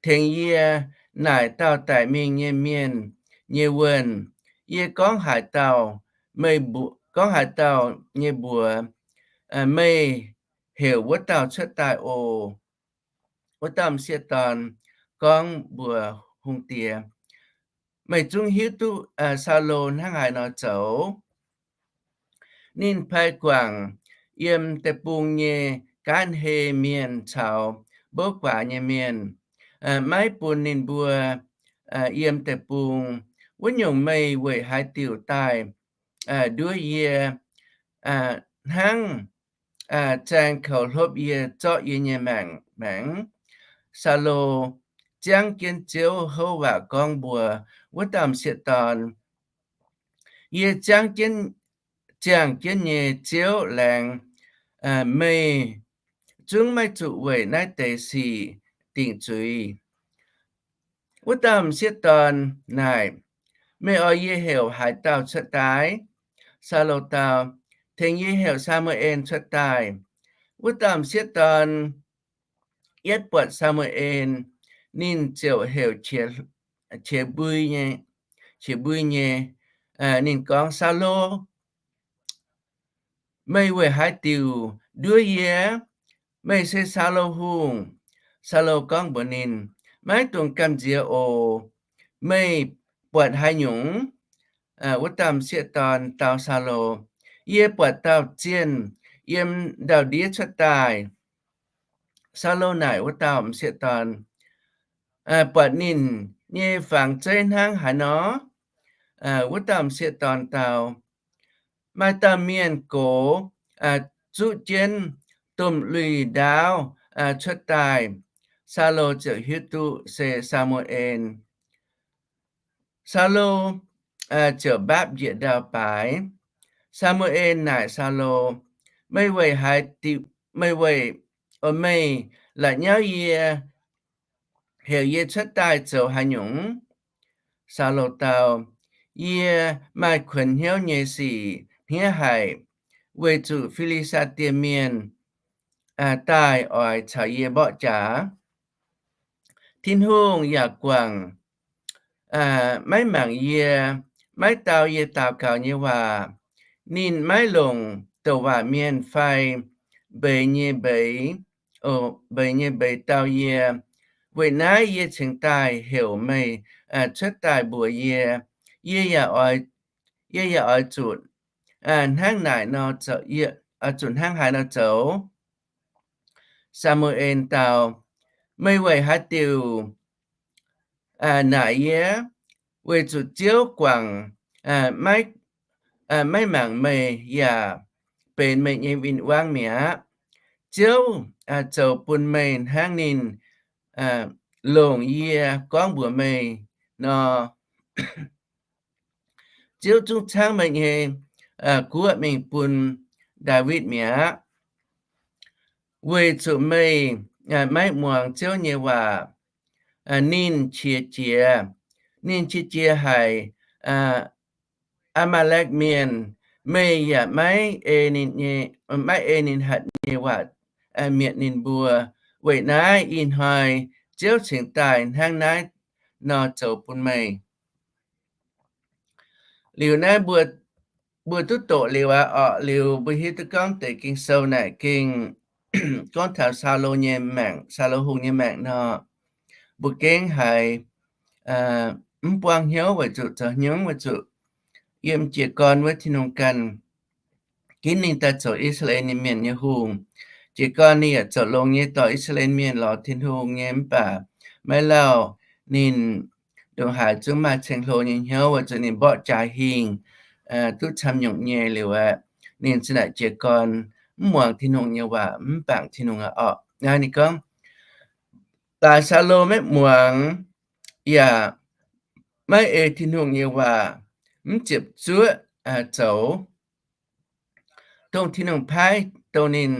tengx yie naaic dauh daic mingh nyei mienh nyei wuonh. Yie gorngv haaix dauh, meih mbu-, gorngv haaix dauh nyei mbuox meih heuc wuov dauh cuotv daaih oc. Wuov dauh m'sieqv dorn gorngv mbuox hungh diex, Meih zungv hiuv duqv Saulo hnangv haaix nor zoux. Ninh pai guangc yiem deic-bung nyei gaanv hei mienh caux mbouv guaax nyei mienh, maiv bun ninh mbuo yiem deic-bung. Wuov nyungc, meih weic haaix diuc daaih nduov yie hnangv zaeng koux hlopv yie, zorqv yie nyei maengc maengx? Saulo ziangv jienv Ziouv houv waac gorngv mbuox wuov dauh m'sieqv dorn, Yie ziangv jienv, ziangh jienv nyei Ziouv laengz, meih zungv maiv zuqc weic naaiv deix sic dingc zuiz. Wuov dauh m'sieqv dorn naaic, Meih oix yie heuc haaix dauh cuotv daaih? Saulo dau, Tengx yie heuc Saa^mu^en cuotv daaih. Wuov dauh m'sieqv dorn yietv buatc Saa^mu^en, ninh ziouc heuc qiex, qiex mbui nyei, qiex mbui nyei. Ninh gorngv, Saulo, meih weic haaix diuc nduov yie? Meih se Saulo Hungh. Saulo gorngv mbuox ninh, Maiv dungx gamh nziex oc. Meih buatc haaix nyungc? Wuov dauh m'sieqv dorn dau Saulo, Yie buatc dauh zienh yiem ndau-ndiev cuotv daaih. Saulo naaic wuov dauh m'sieqv dorn, Buatc ninh nyei fangx zeiv hnangv haaix nor? Wuov dauh m'sieqv dorn dau, Maaih dauh mienh gox zuqv jienv domh lui-ndaauv cuotv daaih. Saulo ziouc hiuv duqv se Saa^mu^en. Saulo ziouc mbaapv njiec ndau-baaix. Saa^mu^en naaic Saulo, Meih weic haaix diuc, meih weic, meih la'nyauv yie heuc yie cuotv daaih zoux haaix nyungc? Saulo dau, Yie maaih kuonx hnyouv nyei sic hniev haic, weic zuqc Fi^li^saa^die Mienh daaih oix caux yie mborqv jaax. Tin-Hungh yaac guangc maiv mangc yie, maiv dau yie daux gaux nyei waac. Ninh maiv longc douc waac mienh fai mbeix nyei mbeix, mbeix nyei mbeix dau yie. Weic naaiv yie cingx daaih heuc meih cuotv daaih mbuox yie, yie yaac oix zuqc hnangv naaic nor, zuqc hnangv haaix nor zoux. Saa^mu^en dau, Meih weic haaix diuc naaic yie? Weic zuqc Ziouv guangc maiv mangc meih yaac benx meih nyei win-wangv mi'aqv. Ziouv zoux bun meih hnangv ninh longc yie gorngv mbuox meih nor. Ziouv zungv caangv meih nyei guoqv mingh bun Ndaawitv mi'aqv, weic zuqc meih maiv muangx Ziouv nyei waac. Ninh qiex jiez, ninh qiex jiez haic Aa^maa^lekv Mienh. Meih yaac maiv ei ninh hatc nyei waac mietc ninh mbuo. Weic naaiv ih hnoi Ziouv cingx daaih hnangv naaiv nor zoux bun meih. Liuz naaiv mbuo duqv doqc liuz aqv orqc, liuz mbuo hiuv duqv gorngv deix Ging-Sou naaic gengh gorngv taux Saulo nyei maengc, Saulo Hungh nyei maengc nor, mbuo gengh haiz mv buangv hnyouv weic zuqc zoux nyungc, weic zuqc yiem jiez gorn wuov Tin-Hungh ganh ginv ninh daaih zoux I^saa^laa^en nyei mienh nyei hungh. Jiez gorn ninh yaac zoux longx nyei dorh I^saa^laa^en mienh lorz Tin-Hungh nyei, mv baac maiv lauh ninh ndongc haaix zungv maaih ceng-hlo nyei hnyouv, weic zuqc ninh mborqv jaax hingh duqv camv nyungc nyei liuz aqv, ninh za'naaic jiez gorn mv muangx Tin-Hungh nyei waac, mv bangc Tin-Hungh aqv orqc. Naaiv ninh gorngv, daaix Saulo maiv muangx, yaac maiv ei Tin-Hungh nyei waac, mv ziepc zuoqv zoux dongh Tin-Hungh paaiv dongh ninh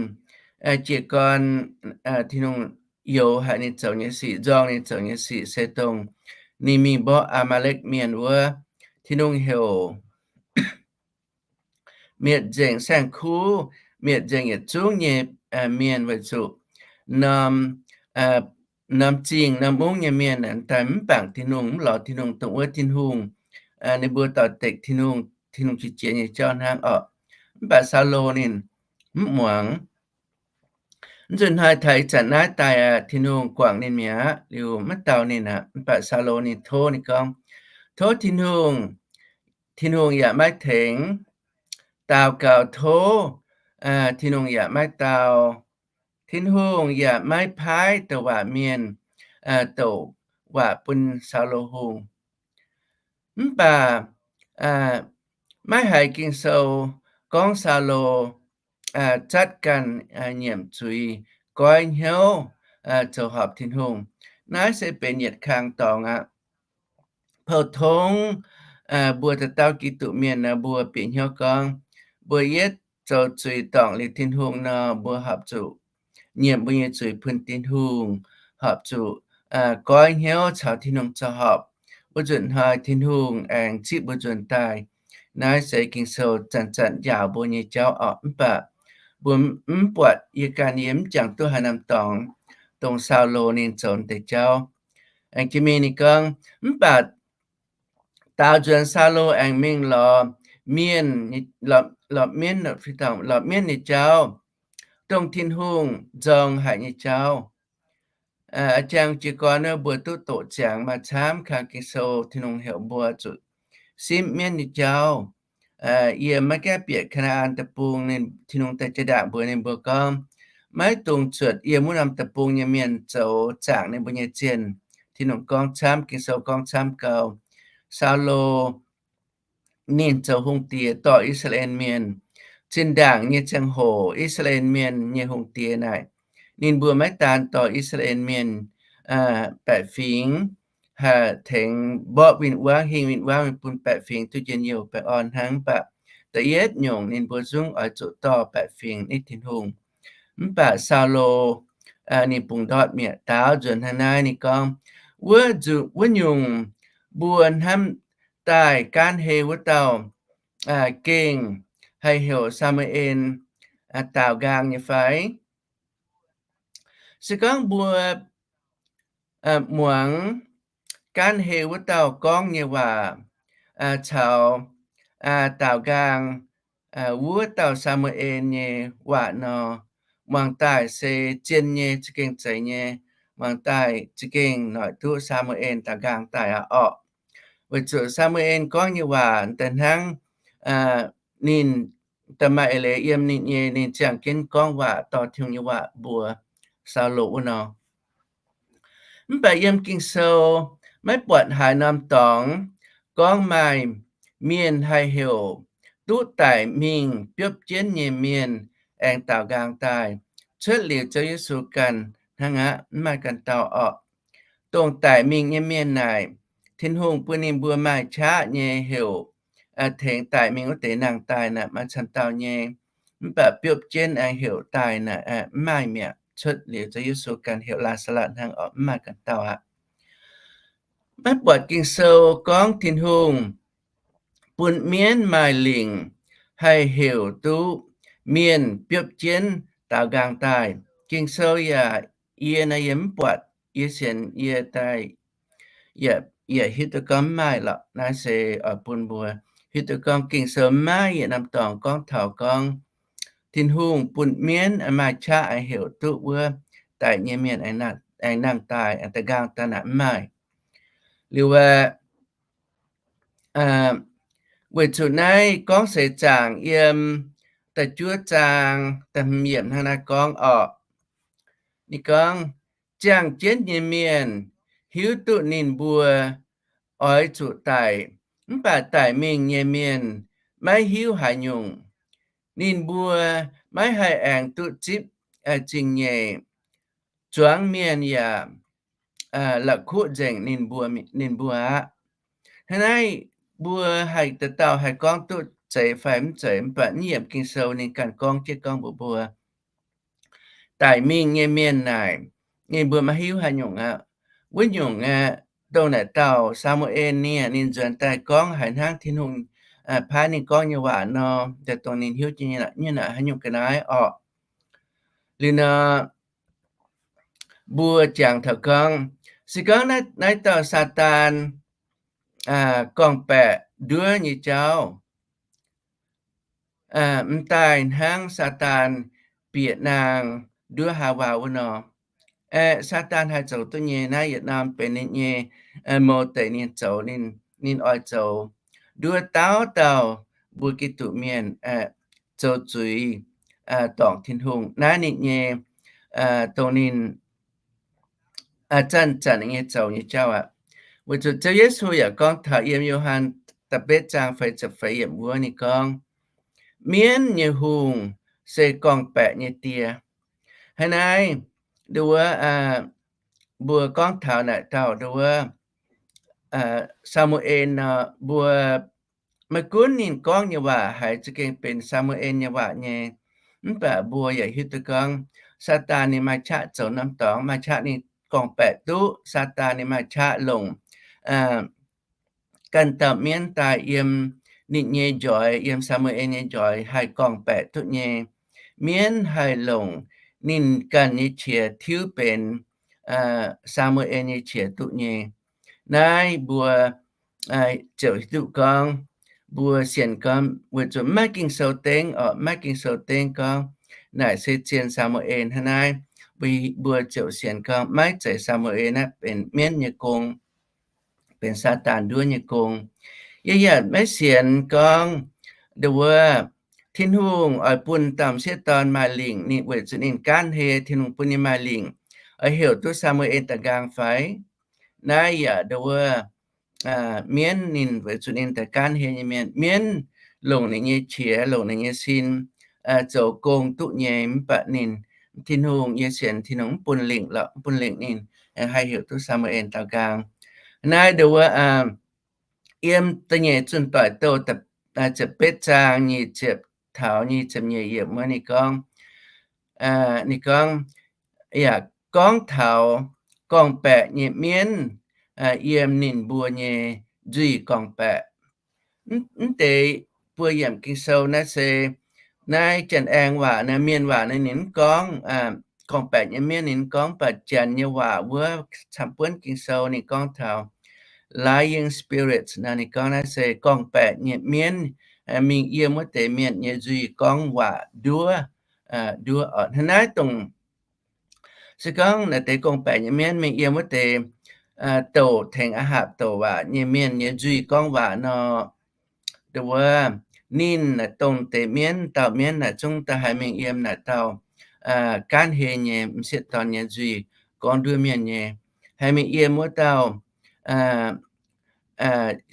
jiez gorn, Tin-Hungh youx haic ninh zoux nyei sic, nzorng ninh zoux nyei sic, se dongh ninh mingh mborqv Aa^maa^lekv Mienh wuov. Tin-Hungh heuc mietc nzengc saeng-kuv, mietc nzengc yietc zungv nyei mienh weic zuqc norm zingh norm mungv nyei mienh daaih mv bangc Tin-Hungh, mv lorz Tin-Hungh, dongh wuov Tin-Hungh, ninh mbuo dorh dekc Tin-Hungh, Tin-Hungh qiex jiez nyei jauv hnangv orqc. Mv baac Saulo ninh mv muangx. Mv nzunc hnoi taux ih zanc naaiv daaih aqv, Tin-Hungh guangc ninh mi'aqv, liuz maiv dau ninh aqv. Mv baac Saulo ninh tov, ninh gorngv, tov Tin-Hungh, Tin-Hungh yaac maiv tengx. Daux gaux tov, Tin-Hungh yaac maiv dau. Tin-Hungh yaac maiv paaiv douc waac mienh douc waac bun Saulo Hungh. Mv baac maiv haiz Ging-Sou gorngv Saulo zatv ganh nyiemc zuiz, goiv hnyouv, zoux horpc Tin-Hungh. Naaiv se benx yietc kang dorngx aqv. Pou-tongv mbuo dauh dauh Giduc mienh nor, mbuo bieqc hnyouv gorngv, mbuo yietv zoux zuiz dorngc liuz Tin-Hungh nor, mbuo horpc zuqc nyiemc mbuo nyei zuiz bun Tin-Hungh, horpc zuqc goiv hnyouv caux Tin-Hungh zoux horpc. Wuov nzunc hnoi Tin-Hungh aengx zipv mbuo nzuonx daaih. Naaiv se Ging-Sou zanc-zanc njaaux mbuo nyei jauv orqc. Mv baac mbuo mv buatc, yie ganh yie mv jangx duqv haaix norm dorngx dongh Saulo ninh zoux deix jauv. Aengx jiex mingh ninh gorngv, mv baac daaux nzuonx Saulo aengx mingh lorz mienh, lorz mienv, lorz mienv nyei jauv, dongh Tin-Hungh nzorng haic nyei jauv. A'jang jiez gorn wuov mbuo duqv doqc ziangx maaih camv kang Ging-Sou Tin-Hungh heuc mbuo zuqc simv mienv nyei jauv. Yie maiv gaengh bieqc Kaa^naa^an Deic-Bung, Tin-Hungh daaih jaa-ndaangc mbuox ninh mbuo gorngv, maiv dungx zuotc yiem wuov norm deic-bung nyei mienh zoux zaangc ninh mbuo nyei zienh. Tin-Hungh gorngv camv, Ging-Sou gorngv camv gau. Saulo ninh zoux hungh diex dorh I^saa^laa^en Mienh. Zinh ndaangc nyei ziangh hoc I^saa^laa^en Mienh nyei hungh diex naaic, ninh mbuo maiv daan dorh I^saa^laa^en Mienh baeqc fingx, tengx mborqv win-wangv, hingh win-wangv bun baeqc fingx duqv njien-youh baengh orn hnangv. Mv baac da'yietv nyungc ninh mbuo zungv oix zuqc dorh baeqc fingx nitv Tin-Hungh. Mv baac Saulo ninh bungx ndortv mi'aqv. Daaux nzuonx hnangv naaiv ninh gorngv, wuov nyungc mbuo hnamv daaih gaanv hei wuov dauh gengh haih heuc Saa^mu^en daaux nqaang nyei fai? Se gorngv mbuo muangx gaanv hei wuov dauh gorngv nyei waac caux daaux nqaang wuov dauh Saa^mu^en nyei waac nor, muangx daaih se zien nyei, za'gengh zeiz nyei. Muangx daaih za'gengh noic duqv Saa^mu^en daaux nqaang daaih aqv orqc. Weic zuqc Saa^mu^en gorngv nyei waac daaih hnangv ninh da'maaih eix leiz yiem ninh nyei, ninh ziangh jienv gorngv waac dorh Tin-Hungh nyei waac mbuox Saulo wuov nor. Mv baac yiem Ging-Sou maiv buatc haaix norm dorngx gorngv maaih mienh haih heuc duqv daic mingh biopv jienv nyei mienh aengx daaux nqaang daaih cuotv liuz Ziouv Yesu ganh hnangv aqv. Mv maaih ganh dauh orqc. Dongh daic mingh nyei mienh naaic, Tin-Hungh bun ninh mbuo maaih qaqv nyei heuc tengx daic mingh wuov deix nangh daaih naaic maaih camv dauh nyei. Mv baac biopv jienv aengx heuc daaih naaic mv maaih mi'aqv. Cuotv liuz Ziouv Yesu ganh heuc Laa^saa^latv hnangv orqc, mv maaih ganh dauh aqv. Maiv buatc Ging-Sou gorngv Tin-Hungh bun mienv maaih lingc haih heuc duqv mienh biopv jienv daaux nqaang daaih. Ging-Sou yaac yie naaiv yie mv buatc, yie sienx yie daaih yaac hiuv duqv gorngv mv maaih lorqc. Naaiv se oix bun mbuo hiuv duqv gorngv Ging-Sou maiv yietc norm dorngx gorngv taux gorngv Tin-Hungh bun mienv maaih qaqv aengx heuc duqv wuov daic nyei mienh aengx nangh daaih, aengx daaux nqaang daaih naaic mv maaih. Liuz aeqv, weic zuqc naaiv gorngv seix zaangc yiem da'juov zaang da'hmz yiemc hnangv naaiv gorngv orqc. Ninh gorngv, ziangh jienv nyei mienh hiuv duqv ninh mbuo oix zuqc daic, mv baac daic mingh nyei mienh maiv hiuv haaix nyungc. Ninh mbuo maiv haih aengx duqv zipv zingh nyeic. Zuangx mienh yaac la'kuqv nzengc ninh mbuo aqv. Hnangv naaiv mbuo haih dauh dauh haih gorngv duqv zeiz fai mv zeiz, mv baac naaiv yiemc Ging-Sou ninh ganh gorngv jienv gorngv mbuox mbuo, daic mingh nyei mienh naaic, ninh mbuo maiv hiuv haaix nyungc aqv. Wuov nyungc aeqv, dongh naaic dauh Saa^mu^en ninh, ninh nzuonx daaih gorngv haiz hnangv Tin-Hungh paaiv ninh gorngv nyei waac nor, dongh ninh hiuv nyei naaic haaix nyungc ga'naaiv orqc. Liuz nor, mbuo jangx taux gorngv, se gorngv naaiv dauh Saadaan gorngv-baeqc nduov nyei jauv, m'daaih hnangv Saadaan bieqc naang nduov Haawaa wuov nor. Aeqv, Saadaan haih zoux duqv nyei. Naaiv yietc norm benx ninh nyei mou deix ninh zoux, ninh oix zoux nduov dauh dauh mbuo Giduc mienh zoux zuiz dorngc Tin-Hungh. Naaiv ninh nyei, dongh ninh zanc-zanc nyei zoux nyei jauv aqv. Weic zuqc Ziouv Yesu yaac gorngv taux yiem Yo^han da'betv zaang feix ziepc feix yiemc wuov ninh gorngv, mienv nyei hungh se gorngv-baeqc nyei die. Hnangv naaiv, nduov, mbuo gorngv taux naaic dauh nduov, Saa^mu^en nor, mbuo maiv gunv ninh gorngv nyei waac haiz za'gengh benx Saa^mu^en nyei waac nyei, mv baac mbuo yaac hiuv duqv gorngv Saadaan ninh maaih qaqv zoux norm dorngx, maaih qaqv ninh gorngv-baeqc duqv. Saadaan ninh maaih qaqv longc ganh dauh mienv daaih yiem ninh nyei njoix, yiem Saa^mu^en nyei njoix haih gorngv-baeqc duqv nyei. Mienv haih longc ninh ganh nyei qiex tiuv benx Saa^mu^en nyei qiex duqv nyei. Naaiv mbuo ziouc hiuv duqv gorngv, mbuo sienx gorngv weic zuqc maiv Ging-Sou dengv orqc, maiv Ging-Sou dengv gorngv naaic se zien Saa^mu^en hnangv naaiv, mbuo ziouc sienx gorngv maiv zeiz Saa^mu^en, naaiv benx mienv nyei gong, benx Saadaan nduov nyei gong. Yie yaac maiv sienx gorngv nduov, Tin-Hungh oix bun dauh m'sieqv dorn maaih lingc, ninh weic zuqc ninh gaanv hei, Tin-Hungh bun ninh maaih lingc oix heuc duqv Saa^mu^en da'nqaang fai? Naaiv yaac nduov, mienv ninh weic zuqc ninh daaih gaanv hei nyei mienh, mienv longc ninh nyei qiex, longc ninh nyei sin zoux gong duqv nyei. Mv baac ninh, Tin-Hungh, yie sienx Tin-Hungh mv bun lingc lorqc, mv bun lingc ninh haih heuc duqv Saa^mu^en da'nqaang. Naaiv nduov, yiem da'nyeic Zunh Doic Douh ziepc betv zaang nyic ziepc taux nyic ziepc nyeic yiemc wuov ninh gorngv, ninh gorngv, yaac gorngv taux gorngv-baeqc nyei mienv yiem ninh mbuo nyei nzuih gorngv-baeqc. Mv deix buo yiemc Ging-Sou naaiv se naaiv Janx-Aengx waac naaiv, Mienh waac naaiv ninh mv gorngv, gorngv-baeqc nyei mienv ninh mv gorngv, mv baac Janx nyei waac wuov camv-buonv Ging-Sou ninh gorngv taux lying spirits naaiv, ninh gorngv naaiv se gorngv-baeqc nyei mienv mingh yiem wuov deix mienh nyei nzuih gorngv waac nduov, nduov oc. Hnangv naaiv dongh se gorngv naaiv deix gorngv-baeqc nyei mienv mingh yiem wuov deix douc tengx Aa^hapc douc waac nyei mienh nyei nzuih gorngv waac nor, wuov, ninh naaic dongh deix mienv, dauh mienv naaic zungv daaih haih mingh yiem naaic dauh gaanv hei nyei m'sieqv dorn nyei nzuih gorngv nduov mienh nyei, haih mingh yiem wuov dauh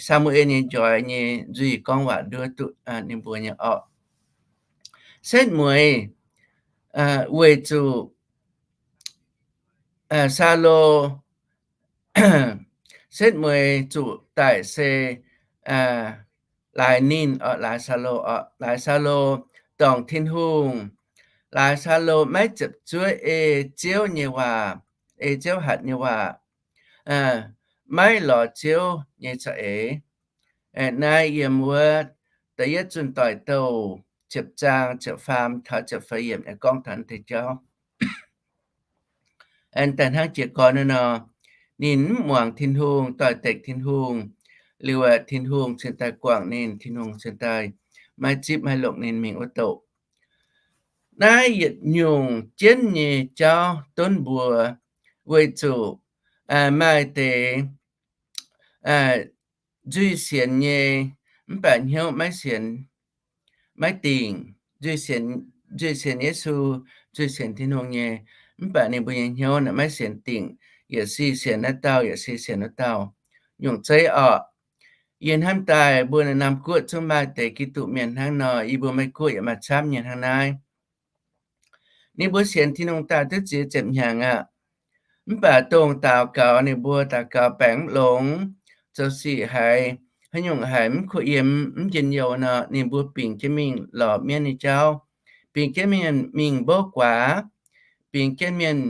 Saa^mu^en nyei njoix nyei nzuih gorngv waac nduov duqv ninh mbuo nyei orqc. Setv mueiz weic zuqc Saulo, setv mueiz zuqc daic se laaix ninh orqc, laaix Saulo orqc, laaix Saulo dorngc Tin-Hungh, laaix Saulo maiv ziepc zuoqv ei Ziouv nyei waac, ei Ziouv hatc nyei waac, maiv lorz Ziouv nyei za'eix. Naaiv yiem wuov Da'yietv Zunh Doic Douh ziepc zaang ziepc faam taux ziepc feix yiemc aengx gorngv taux deix jauv. Aengx daaih hnangv jiez gorn naaiv nor, ninh mv muangx Tin-Hungh, doix-dekc Tin-Hungh, liuz aeqv, Tin-Hungh cingx daaih guangc ninh, Tin-Hungh cingx daaih maiv zipv maiv longc ninh mingh wuov douc. Naaiv yietc nyungc jienv nyei jauv donv mbuo, weic zuqc maaih deix nzuih sienx nyei, mv baac hnyouv maiv sienx, maiv dingc. Nzuih sienx Yesu, nzuih sienx Tin-Hungh nyei, mv baac ninh mbuo nyei hnyouv naaic maiv sienx dingc, yietc si sienx naaiv dauh, yietc si sienx wuov dauh. Nyungc zeiv orqc, yie hnamv daaih mbuo naaiv norm guoqv zungv maaih deix Giduc mienh hnangv nor, yie mbuo Meiv Guoqv yaac maaih camv nyei hnangv naaiv. Ninh mbuo sienx Tin-Hungh daaih duqv ziex ziepc hnyangx aqv. Mv baac dongh daux gaux ninh mbuo daux gaux baengc mv longx, zoux sic haiz haaix nyungc haic, mv kuh yiem, mv njien-youh nor, ninh mbuo bingx jienv mingh lorz mienv nyei jauv, bingx jienv mienh mingh mbouv guaax, bingx jienv mienh,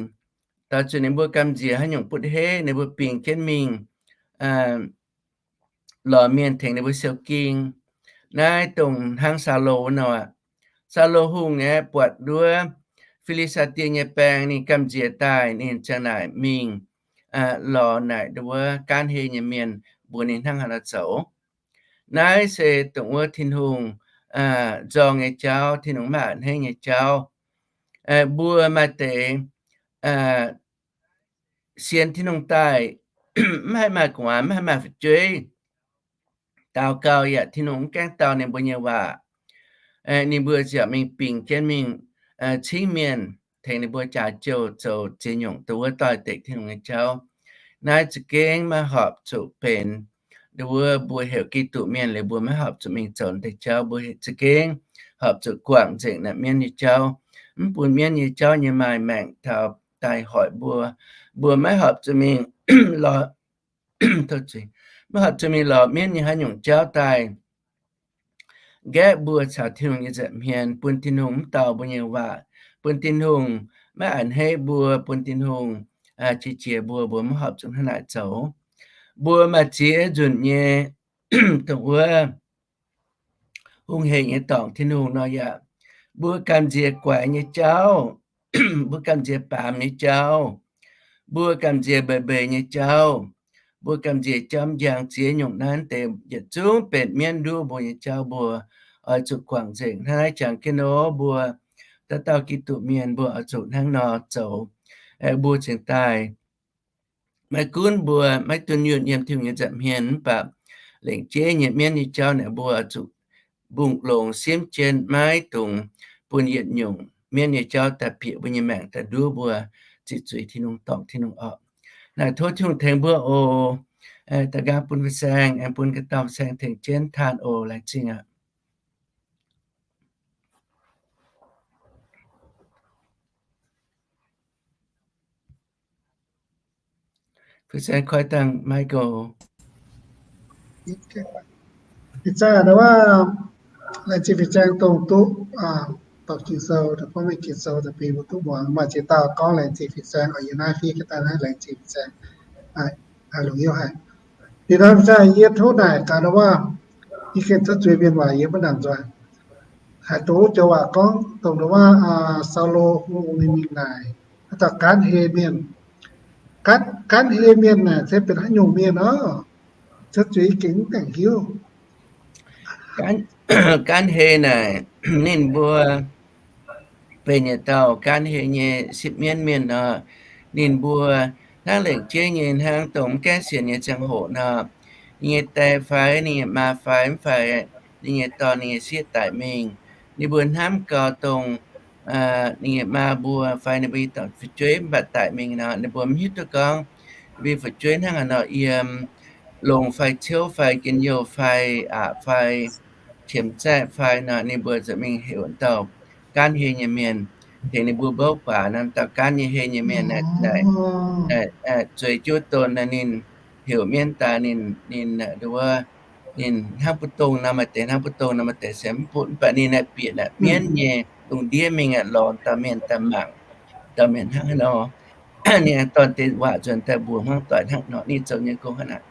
daux zuqc ninh mbuo gamh nziex haaix nyungc butv-heiv, ninh mbuo bingx jienv mingh lorz mienh tengx ninh mbuo siou-ging. Naaiv dongh hnangv Saulo nor, Saulo hungh aeqv, buatc nduov Fi^li^saa^die nyei baeng ninh gamh nziex daaih, ninh ziang naaic mingh lorz naaic nduov gaanv hei nyei mienh mbuox ninh hnangv haaix nor zoux. Naaiv se dongh wuov Tin-Hungh nzorng nyei jauv, Tin-Hungh maiv a'hneiv nyei jauv. Mbuo maaih deix sienx Tin-Hungh daaih mv haih maaih gu'nguaaz, mv haih maaih fu'jueiv. Daux gaux yaac Tin-Hungh mv gaengh dau ninh mbuo nyei waac. Ninh mbuo ziouc mingh bingx jienv mingh cingv mienh tengx ninh mbuo jaax jouh zoux ziex nyungc dongh wuov doix-dekc Tin-Hungh nyei jauv. Naaiv za'gengh maiv horpc zuqc benx nduov mbuo heuc Giduc mienh liuz mbuo maiv horpc zuqc mingh zoux deix jauv. Mbuo za'gengh horpc zuqc guangc nzengc naaiv mienv nyei jauv, mv bun mienv nyei jauv nyei maaih maengc taux daaih hoic mbuo. Mbuo maiv horpc zuqc mingh lorz, maiv horpc zuqc mingh lorz mienv nyei haaix nyungc jauv daaih nqaeqv mbuo caux Tin-Hungh nyei nza'hmien, bun Tin-Hungh mv dau mbuo nyei waac, bun Tin-Hungh maiv a'hneiv mbuo, bun Tin-Hungh qiex jiez mbuo. Mbuo maiv horpc zuqc hnangv naaic zoux. Mbuo maaih ziex nzunc nyei dongh wuov hungh heic nyei dorngc Tin-Hungh nor yaac, mbuo gamh nziex guaix nyei jauv, mbuo gamh nziex baamz nyei jauv, mbuo gamh nziex mbeix mbeix nyei jauv, mbuo gamh nziex jauv m'njang ziex nyungc naaiv deix yietc zungv benx mienv nduov mbuo nyei jauv. Mbuo oix zuqc guangc nzengc. Hnangv naaiv jangx jienv nor, mbuo dauh dauh Giduc mienh mbuo oix zuqc hnangv nor zoux. Mbuo cingx daaih maiv gunv mbuo maiv dunh yunh yiem Tin-Hungh nyei nza'hmien, mv baac lengc jeiv nyei mienv nyei jauv naaic mbuo oix zuqc mbungh longx simv jienv, maiv dungx bun yietc nyungc mienv nyei jauv daaih bieqc mbuo nyei maengc daaih nduov mbuo ziqc zuiz Tin-Hungh, dorngc Tin-Hungh orqc. Naaic tov Tin-Hungh tengx mbuo oc. Da'nqaang bun fin-saeng, aengx bun ga'dauh fin-saeng tengx jienv taanh oc. Laengz zingh aqv. Fin-saeng koi dangh Michael. Fin-saeng, laengz zingh fin-saeng dongh duqv Ging-Sou, da'fov mingh Ging-Sou da'feix mbuo duqv muangx maaih ziex dauh gorngv laengz zingh fin-saeng oc. Yie naaiv fiev jienv daaih naaiv laengz zingh fin-saeng. Longc hnyouv haic. Liuz nor zaah yie tov naaic gaax ndau wuov, yie gengh cuotv zuiz mienh waac yie maiv nangc nzuonx. Haaix doz joux waac gorngv dongh ndau wuov Saulo hungh ninh mingh naaic haaix dauh gaanv hei mienh. Gaanv, gaanv hei mienh naaic se benx haaix nyungc mienh oc? Cuotv zuiz yie gengh mv gaengh hiuv. Gaanv hei naaic ninh mbuo benx yietc dauh gaanv hei nyei sipv mienv mienh nor, ninh mbuo hnangv lengc jeiv nyei hnangv dongh mv gaengh sienx nyei ziangh hoc nor, ninh nyei die fai ninh nyei maa fai mv fai ninh nyei dorn ninh nyei sieqv daic mingh, ninh mbuo hnamv gau dongh ninh nyei maa mbuo fai ninh mbuo nyei dorn fu'jueiv mv baac daic mingh nor, ninh mbuo mv hiuv duqv gorngv ninh mbuo fu'jueiv hnangv haaix nor yiem, longx fai ciouv fai njien-youh fai aqc fai qiemx zaeqv fai nor, ninh mbuo ziouc mingh heuc dauh gaanv hei nyei mienh tengx ninh mbuo mbouv guaax nor, dauh gaanv nyei hei nyei mienh naaic, zueiz jiuv don naaic ninh heuc mienv daaih ninh, ninh, ninh hnangv mbu'ndongx nor maaih deix, hnangv mbu'ndongx nor maaih deix se mv butv, mv baac ninh naaic bieqc naaic mienv nyei lungh ndiev mingh aeqv, lorz dauh mienh daaih mangc, dauh mienh hnangv haaix nor, ninh dorh deix waac nzuonx daaih mbuox hnangv doic hnangv nor, ninh zoux nyei gong hnangv naaic.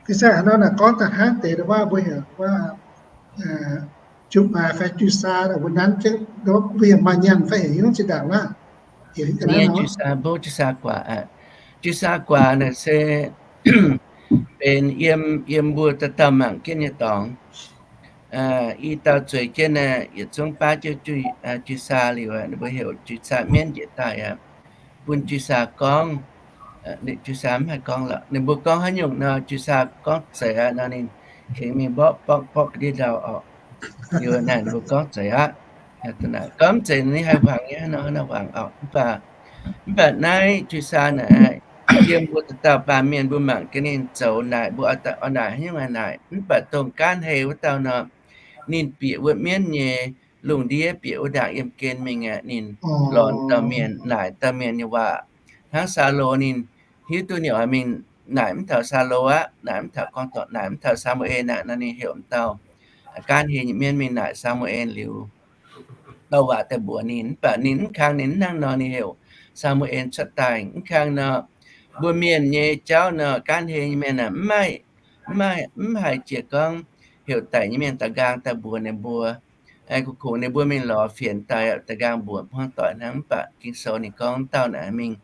Ih zanc haaix nor naaic gorngv daaih hnangv deix waac mbuo heuc waac juqc-maac fai juqc saa, mbuo nanv jienv mbuo heuc maaih nyaanh fai heuc hnyouv zinh ndaangc waac. Juqc saa mbouv, juqc saa guaax. Juqc saa guaax naaic se benx yiem, yiem mbuo dauh dauh mangc jienv nyei dorngx. I dauh zueiz jienv naaic yietc zungv baav jienv juqc saa liuz, ninh mbuo heuc juqc saa mienv njiec daaih aqv. Bun juqc saa gorngv, juqc saa mv haih gorngv lorqc. Ninh mbuo gorngv haaix nyungc nor, juqc saa gorngv zeiz aqv nor, ninh tengx mingh mborqv borqv borqv ga'ndiev ndau orqc. Liuz naaic ninh mbuo gorngv zeiz aqv. Gorngv mv zeiz ninh haih hmuangx nyei hnangv nor, hnangv nor hmuangx orqc. Mv baac, mv baac naaiv juqc saa naaic, yiem mbuo dauh dauh baamh mienh mbuo mangc gaax ninh zoux naaic, mbuo oix naaic haaix nyungc naaic. Mv baac dongh gaanv hei wuov dauh nor, ninh bieqc wuov mienv nyei lungh ndiev, bieqc wuov ndaangc yiem gen mingh aqv. Ninh lorz dauh mienh, naaic dauh mienh nyei waac. Hnangv Saulo ninh hiuv duqv ninh oix mingh naaic mv taux Saulo aqv, naaic mv taux gorngv dorh, naaic mv taux Saa^mu^en aqv nor, ninh heuc m'dauh gaanv hei nyei mienv mingh naaic Saa^mu^en liuz, dauh waac daaih mbuox ninh. Mv baac ninh mv kang, ninh mv hnangv nor, ninh heuc Saa^mu^en cuotv daaih. Mv kang nor, mbuo mienh nyei jauv nor, gaanv hei nyei mienh aeqv, mv maaih, mv maaih, mv haiz jiex gorngv heuc daic nyei mienh da'nqaang daaih mbuox ninh mbuo. Kungx kungx ninh mbuo mingh lorz fienx daaih, da'nqaang mbuox hnangv doic hnangv. Mv baac Ging-Sou ninh gorngv dauh naaic mingh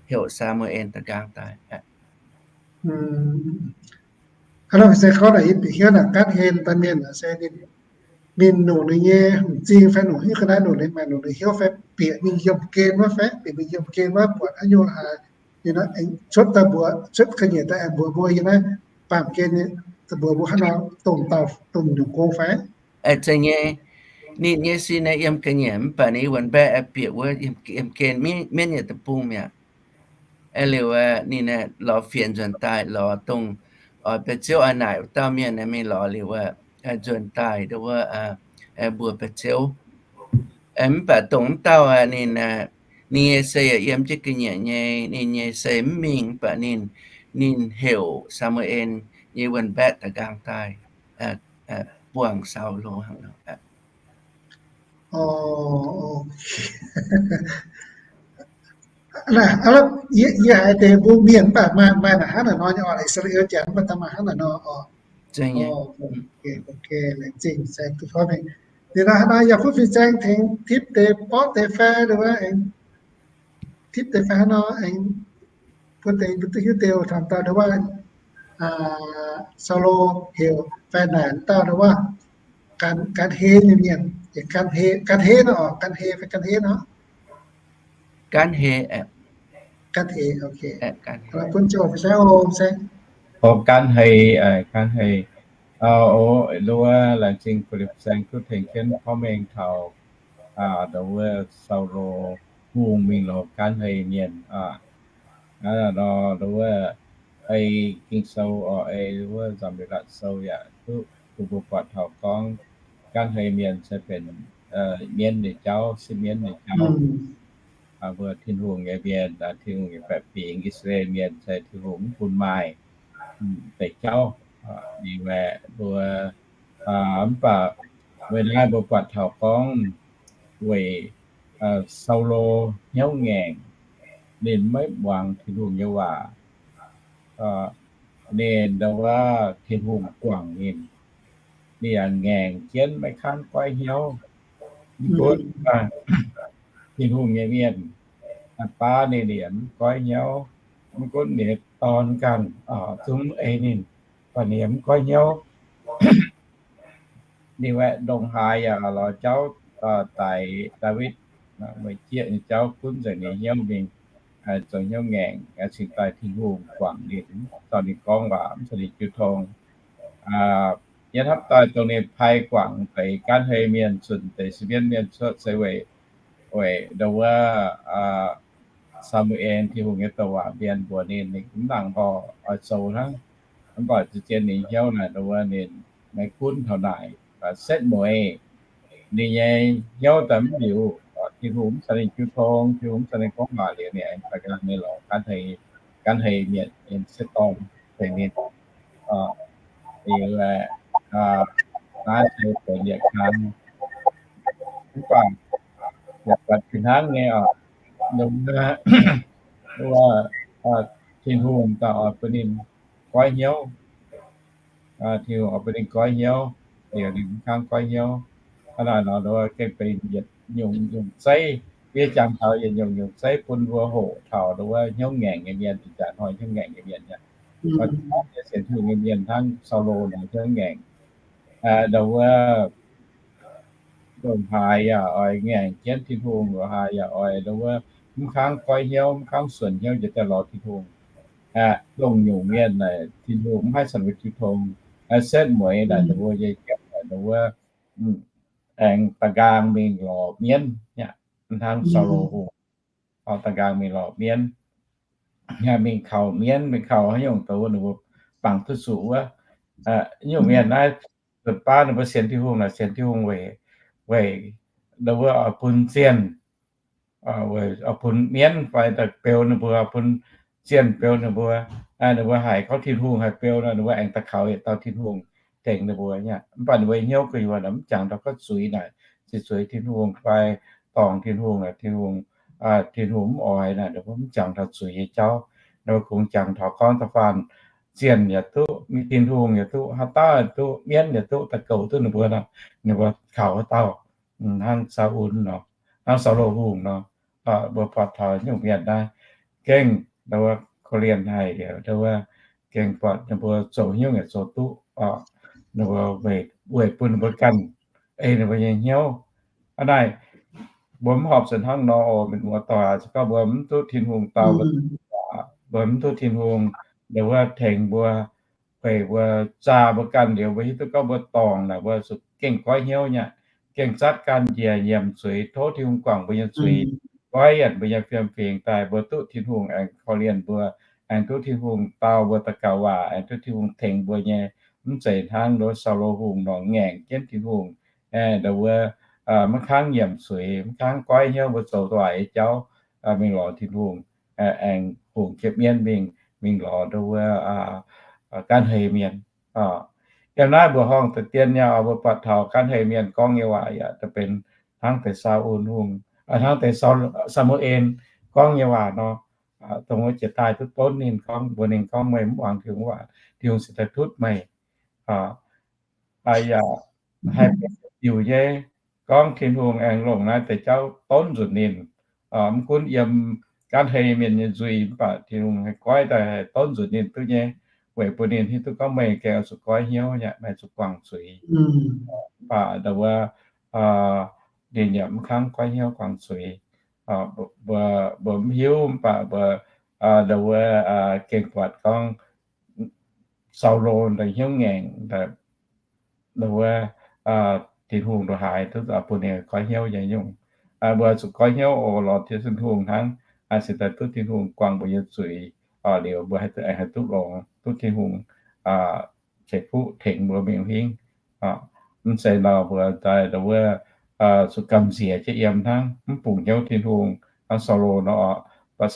heuc Saa^mu^en da'nqaang daaih. Hnangv nor se gorngv naaic yie bieqc hiuv naaic gaanv hei daaih mienh se ninh, ninh nongc ninh nyei m'zing fai nongc hiuv ga'naaiv, nongc ninh maaih nongc ninh hnyouv fai bieqc mingh yiemh gen wuov fai bieqc mingh yiemh gen wuov buatc haaix nyungc haaix, ninh cuotv daaih mbuox, cuotv ga'nyiec daaih aengx mbuox mbuo yiem naaiv baamh gen, daaih mbuox mbuo hnangv nor dongh dauh dongh nyungc gong fai? Zeiz nyei. Ninh nyei sin naaiv yiem ga'nyiec mv baac ninh wuonh mbaeqv bieqc wuov yiem gen mienv nyei deic-bung mi'aqv. Liuz ninh lorz fienx nzuonx daaih, lorz dongh oix biauv-ziouv oix naaic wuov dauh mienh mingh lorz liuz nzuonx daaih ndo wuov mbuox biauv-ziouv. Mv baac dongh wuov dauh ninh, ninh nyei se yaac yiem jienv ga'nyiec nyei, ninh nyei se mv mingh, mv baac ninh, ninh heuc Saa^mu^en nyei wuonh mbaeqv da'nqaang daaih buangh Saulo hnangv nor. Yie haiz deix mbuo mienh mv baac maaih naaic hnangv naaic nor nyei oc, I^saa^laa^en Janx mv baac daaih maaih hnangv naaic nor oc. Liuz nor hnangv nor yaac bun fin-saeng tengx tipv deix borqv deix fai, wuov aengx tipv deix fai hnangv nor aengx bun deix mbuo duqv hiuv deix taux dauh ndo wuov Saulo heuc fai naaic dauh ndo wuov Gan, Gan Hei nyei mienh, Gan Hei, Gan Hei nor oc, Gan Hei fai Gan Hei nor? Gan Hei, Gan Hei, ok. Bun Joe fin-saeng, o, fin-saeng. O, Gan Hei, Gan Hei. O, ndo wuov laengz zingh bun fin-saeng duqv tengx jienv porv mengh taux ndo wuov Saulo hungh mingh lorz Gan Hei mienh. Ndo wuov ei Ging-Sou oc, ei wuov Nzamc Leiz-Latc Sou yaac duqv bun mbuo buatc taux gorngv Gan Hei mienh se benx mienv nyei jauv, sipv mienv nyei jauv. Mbuo Tin-Hungh nyei mienh, Tin-Hungh nyei baeqc fingx, I^saa^laa^en Mienh se Tin-Hungh mv bun maaih deix jauv. Ninh mbuo mv baac Weic naaiv mbuo buatc taux gorngv weic Saulo hnyouv ngaengc, ninh maiv muangx Tin-Hungh nyei waac. Ninh ndau wuov Tin-Hungh guangc ninh, ninh yaac ngaengc jienv maiv kangv goiv hnyouv. Mv gunv Tin-Hungh nyei mienh baav ninh yaac mv goiv hnyouv. Mv gunv ninh nyei dorn ganh zungv ei ninh, mv baac ninh yaac mv goiv hnyouv. Ninh aeqv, ndongc haaix yaac lorz jauv daix Ndaawitv, meih jieqv nyei jauv gunv nzengc ninh hnyouv mingh, zoux hnyouv ngaengc, cingx daaih Tin-Hungh guangc ninh, zorqv ninh gorngv waac, mv caux ninh jiu tong. Yiem hnamv daaih dongh ninh pai guangc deix gaanv hei mienh, zunc deix Si^mbe^on mienh cuotv se weic, weic ndau wuov Saa^mu^en, Tin-Hungh nyei douc waac mbienx mbuox ninh, ninh mv nangc horh oix zoux hnangv. Mv baac zien-zien ninh hnyouv naaic ndau wuov ninh maiv gunv taux naaic, setv mueiz ninh nyei hnyouv daaih mv liuz, Tin-Hungh mv caux ninh jiu tong, Tin-Hungh mv caux ninh gorngv waac liuz, ninh aengx daaih ganh mingh lorz gaanv hei, gaanv hei mienh nyei setv dorn tengx ninh. Liuz, naaiv se benx yietc kang. Mv baac yaac buatc fih hnangv nyei oc, wuov, Tin-Hungh daaih oix bun ninh goiv hnyouv. Tin-Hungh oix bun ninh goiv hnyouv, liuz ninh mv kangv goiv hnyouv. Hnangv naaic nor, gengh benx yietc nyungc nyungc zeiv. Yie jangx taux yietc nyungc nyungc zeiv bun mbuo hoqc taux ndau wuov hnyouv ngaengc nyei mienh, ih zanc hnoi hnyouv ngaengc nyei mienh aqv. Sienx Tin-Hungh nyei mienh hnangv Saulo nor hnyouv ngaengc. Ndau wuov ndongc haaix yaac oix ngaengc jienv Tin-Hungh, ndongc haaix yaac oix ndau wuov mv kangv goiv hnyouv, mv kangv suonc hnyouv njiec daaih lorz Tin-Hungh. Dongh nyungc mienh naaic Tin-Hungh mv haih caux ninh mbuo jiu tong. Setv mueiz naaic ninh mbuo nyei jauv naaic ninh wuov aengx da'nqaang mingh lorz mienv, hnangv Saulo Hungh, da'nqaang mingh lorz mienv, mingh kaux mienv, mingh kaux haaix nyungc douz ninh mbuo bangc duqv zuqc wuov. Nyungc mienh naaiv, nzunc baav ninh mbuo sienx Tin-Hungh naaic sienx Tin-Hungh weic, weic ninh mbuo oix bun zienh, oix bun mienv fai daaih beu ninh mbuo, bun zienh beu ninh mbuo. Ninh mbuo haiz gorngv Tin-Hungh haih beu nor, ninh mbuo aengx daaih kaux yietc dauh Tin-Hungh tengx ninh mbuo. Mv baac ninh mbuo hnyouv gu'nyuoz mv jangx taux gorngv zuiz naaic, ziqc zuiz Tin-Hungh fai dorngc Tin-Hungh, Tin-Hungh, Tin-Hungh mv oix naaic, ninh mbuo mv jangx taux zuiz nyei jauv. Ninh mbuo kungx jangx taux gorngv da'faanh zienh yaac duqv, Tin-Hungh yaac duqv, haaix dauh yaac duqv, mienv yaac duqv, daaih goux duqv ninh mbuo nor, ninh mbuo kaux haaix dauh. Hnangv Saulo Hungh nor, hnangv Saulo Hungh nor, mbuo buatc taux nyungc mienh naaiv gengh korv-lienh haic liuz, gengh buatc ninh mbuo zoux haaix nyungc yaac zoux duqv. Ninh mbuo weic, weic bun ninh mbuo ganh ei ninh mbuo nyei hnyouv. Hnangv naaic, mbuo mv horpc se hnangv nor oc, mienh muoz-doic, se gorngv mbuo mv duqv Tin-Hungh dau, mbuo mv duqv Tin-Hungh ndau wuov tengx mbuo, weic mbuo zaah mbuo ganh liuz, mbuo hiuv duqv gorngv mbuo dorngc naaic, mbuo zuqc gengh goiv hnyouv nyei, gengh zatv ganh njiec nyiemc zuiz, tov Tin-Hungh guangc mbuo nyei zuiz, goiv yienc mbuo nyei fiem-fingx daaih, mbuo duqv Tin-Hungh aengx korv-lienh mbuo, aengx duqv Tin-Hungh dau mbuo daux gaux waac, aengx duqv Tin-Hungh tengx mbuo nyei. Mv zeiz hnangv nduov Saulo Hungh nor ngaengc jienv Tin-Hungh, ndau wuov maiv kangv nyiemc zuiz, maiv kangv goiv hnyouv mbuo zoux waaic nyei jauv, mingh lorz Tin-Hungh, aengx hungx jienv mienv mingh, mingh lorz ndau wuov gaanv hei mienh. Yiem naaiv mbuoqc horngh deix dien nyei oc, mbuo buatc taux gaanv hei mienh gorngv nyei waac yaac benx hnangv deix Saa^un Hungh, hnangv deix Saa^mu^en gorngv nyei waac nor. Dongh wuov jiex daaih duqv donv ninh gorngv mbuox ninh gorngv, meih mv muangx Tin-Hungh waac, Tin-Hungh cingx daaih tutv meih. Yaac haih benx diuc nyei, gorngv Tin-Hungh aengx longc naaiv deix jauv donv nzunc ninh. Mv gunv yiem gaanv hei mienh nyei nzuih, mv baac Tin-Hungh haih goiv daaih haih donv nzunc ninh duqv nyei, weic bun ninh hiuv duqv gorngv meih gengh oix zuqc goiv hnyouv nyei, meih zuqc guangc zuiz. Mv baac ndau wuov ninh yaac mv kangv goiv hnyouv guangc zuiz. Mbuo, mbuo mv hiuv, mv baac mbuo ndau wuov gengh buatc gorngv Saulo daaih hnyouv ngaengc, ndau wuov Tin-Hungh ndongc haaix duqv bun ninh goiv hnyouv nyei nyungc. Mbuo zuqc goiv hnyouv oc, lorz Tin-Hungh hnangv, cingx daaih duqv Tin-Hungh guangc mbuo nyei zuiz. Liuz mbuo haih duqv, haih duqv longx, duqv Tin-Hungh ceix fuqv tengx mbuo mingh hingv. Mv zeiz nor mbuo daaih ndau wuov zuqc gamh nziex jienv yiem hnangv, mv bungx hnyouv Tin-Hungh hnangv Saulo nor. Baac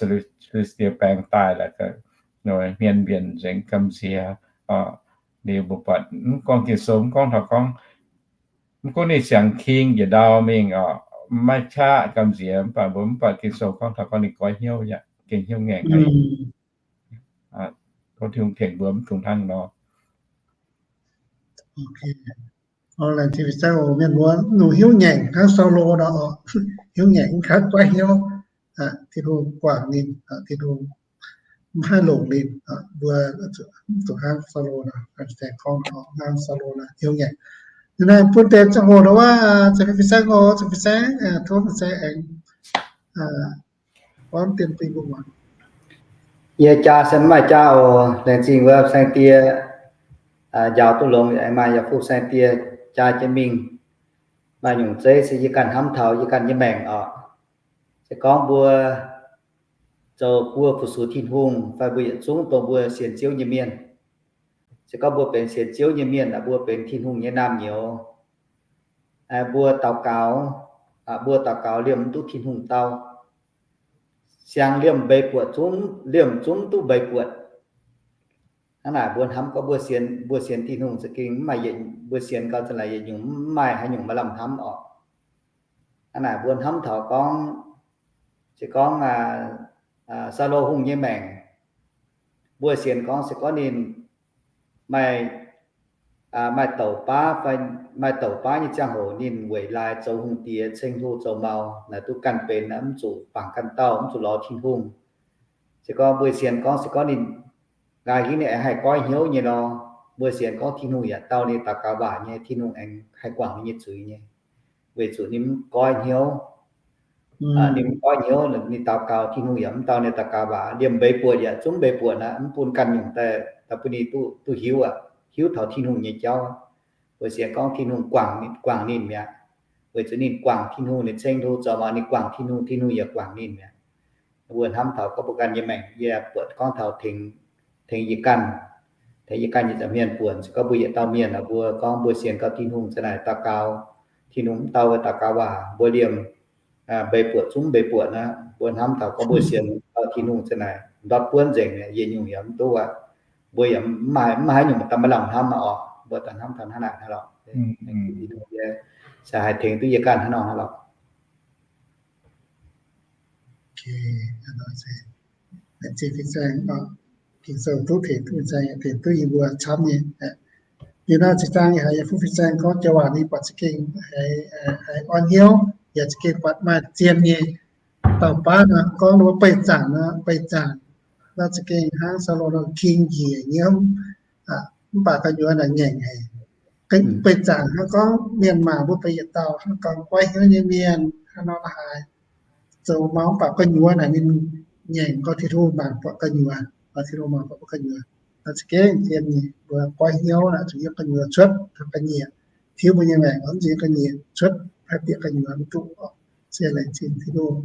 Fi^li^saa^die Baengc daaih laaix, hmien mbienc nzengc gamh nziex. Liuz mbuo buatc mv gorngv Ging-Sou mv gorngv taux gorngv Mv gunv ninh siangx king njiec ndau mingh oc, maiv qaqv gamh nziex, mv baac mbuo mv baac Ging-Sou gorngv taux gorngv ninh goiv hnyouv yaac gengh hnyouv ngaengc. Tov Tin-Hungh tengx mbuo mv dungx hnangv nor. Laengz zingh Fin-Saeng oc. Mienh muoz, longc hnyouv ngaengc hnangv Saulo nor, hnyouv ngaengc mv kangv goiv hnyouv, Tin-Hungh guangc ninh, Tin-Hungh mv haih longc ninh. Mbuo zuqc hnangv Saulo nor, Fin-Saeng gorngv hnangv Saulo nor hnyouv ngaengc. Naaiv bun deix ziangh hoc nor wuov, ceng Fin-Saeng oc, ceng Fin-Saeng, tov Fin-Saeng aengx gorngv dien bun mbuo muangx. Yie jaa se mv maaih jaa oc. Laengz zingh wuov saeng-die njaaux duqv longx, aengx maaih yaac fu saeng-die jaa jienv mingh. Maaih nyungc zeiv se yie ganh hnamv taux yie ganh nyei maengc oc. Se gorngv mbuo zoux buo fu-sux Tin-Hungh fai mbuo yietc zungv dongh mbuo sienx Ziouv nyei mienh, se gorngv mbuo benx sienx Ziouv nyei mienh, mbuo benx Tin-Hungh nyei naamh nyouz, mbuo daux gaux, mbuo daux gaux liemh mv duqv Tin-Hungh dau, siang liemh mbeix buoqc zungv, liemh zungv duqv mbeix buoqc. Hnangv naaic mbuo hnamv gorngv mbuo sienx, mbuo sienx Tin-Hungh za'gengh mv maaih yietc, mbuo sienx gau za'naaic yietc nyungc mv maaih haaix nyungc maaih lamh hnamv oc. Hnangv naaic mbuo hnamv taux gorngv, se gorngv Saulo hungh nyei maengc, mbuo sienx gorngv se gorngv ninh maaih, maaih douc baav, maaih douc baav nyei ziangh hoc ninh weic laaix zoux hungh diex ceng hlo zoux maux naaic duqv ganh benx, mv zuqc bangc ganh dauh, mv zuqc lorz Tin-Hungh. Se gorngv mbuo sienx gorngv se gorngv ninh nqa'haav hingv ninh aengx haih goiv hnyouv nyei nor, mbuo sienx gorngv Tin-Hungh yaac dau ninh daux gaux waac nyei, Tin-Hungh aengx haih guangc ninh nyei zuiz nyei, weic zuqc ninh mv goiv hnyouv. Ninh mv goiv hnyouv, ninh daux gaux Tin-Hungh yaac mv dau ninh daux gaux waac. Liemh mbeix buoqc yaac zungv mbeix buoqc naaic, mv bun ganh nyungc daaih, daaih bun ninh duqv hiuv aqv, hiuv taux Tin-Hungh nyei jauv. Mbuo sienx gorngv Tin-Hungh guangc, guangc ninh mi'aqv, weic zuqc ninh guangc Tin-Hungh, ninh ceng hlo zoux maux ninh guangc Tin-Hungh, Tin-Hungh yaac guangc ninh mi'aqv. Mbuo hnamv taux gorngv mbuo ganh nyei maengc, yie buatc gorngv taux tengx, tengx yie ganh, tengx yie ganh nyei nza'hmien buonc, se gorngv mbuo yietc dauh mienh, mbuo gorngv mbuo sienx gau Tin-Hungh za'naaic daux gaux, Tin-Hungh mv dau daux gaux waac, mbuo liemh mbeix buoqc zungv mbeix buoqc naaic, mbuo hnamv taux gorngv mbuo sienx gau Tin-Hungh za'naaic ndortv buonv nzengc, yietc nyungc yaac mv duqv aqv. Mbuo yaac mv maaih, mv maaih haaix nyungc daaih maaih lamh hnamv aqv oc. Mbuo daaih hnamv taux hnangv naaic hnangv lorqc. Yie se haih tengx duqv yie ganh hnangv nor hnangv lorqc. Laengz zingh Fin-Saeng, Ging-Sou duqv tengx duqv Fin-Saeng, tengx duqv yie mbuo camv nyei. Liuz nor zinh ndaangc yie haiz yie fu Fin-Saeng gorngv joux waac ninh buatc za'gengh haiz orn hnyouv, yaac za'gengh buatc maaih zien nyei dauh baav nor gorngv wuov beih zaangc nor, beih zaangc nor za'gengh hnangv Saulo nor king njiec nyiemv, mv baac gu'nyuoz naaic ngaengc haic. Beih zaangc hnangv gorngv mienh maanc mbuo benx yietc dauh hnangv gorngv goiv hnyouv nyei mienh hnangv nor la'haaix, zoux maux mv baac gu'nyuoz naaic ninh ngaengc, gorngv Tin-Hungh maanc buatc gu'nyuoz, gorngv Tin-Hungh maanc buatc gu'nyuoz. Naaiv za'gengh zien nyei, mbuo goiv hnyouv naaic zuqc yiem gu'nyuoz cuotv taux ga'nyiec, tiuv mbuo nyei maengc mv zuqc yiem ga'nyiec cuotv haih bieqc gu'nyuoz mv duqv oc. Se laengz zingh Tin-Hungh.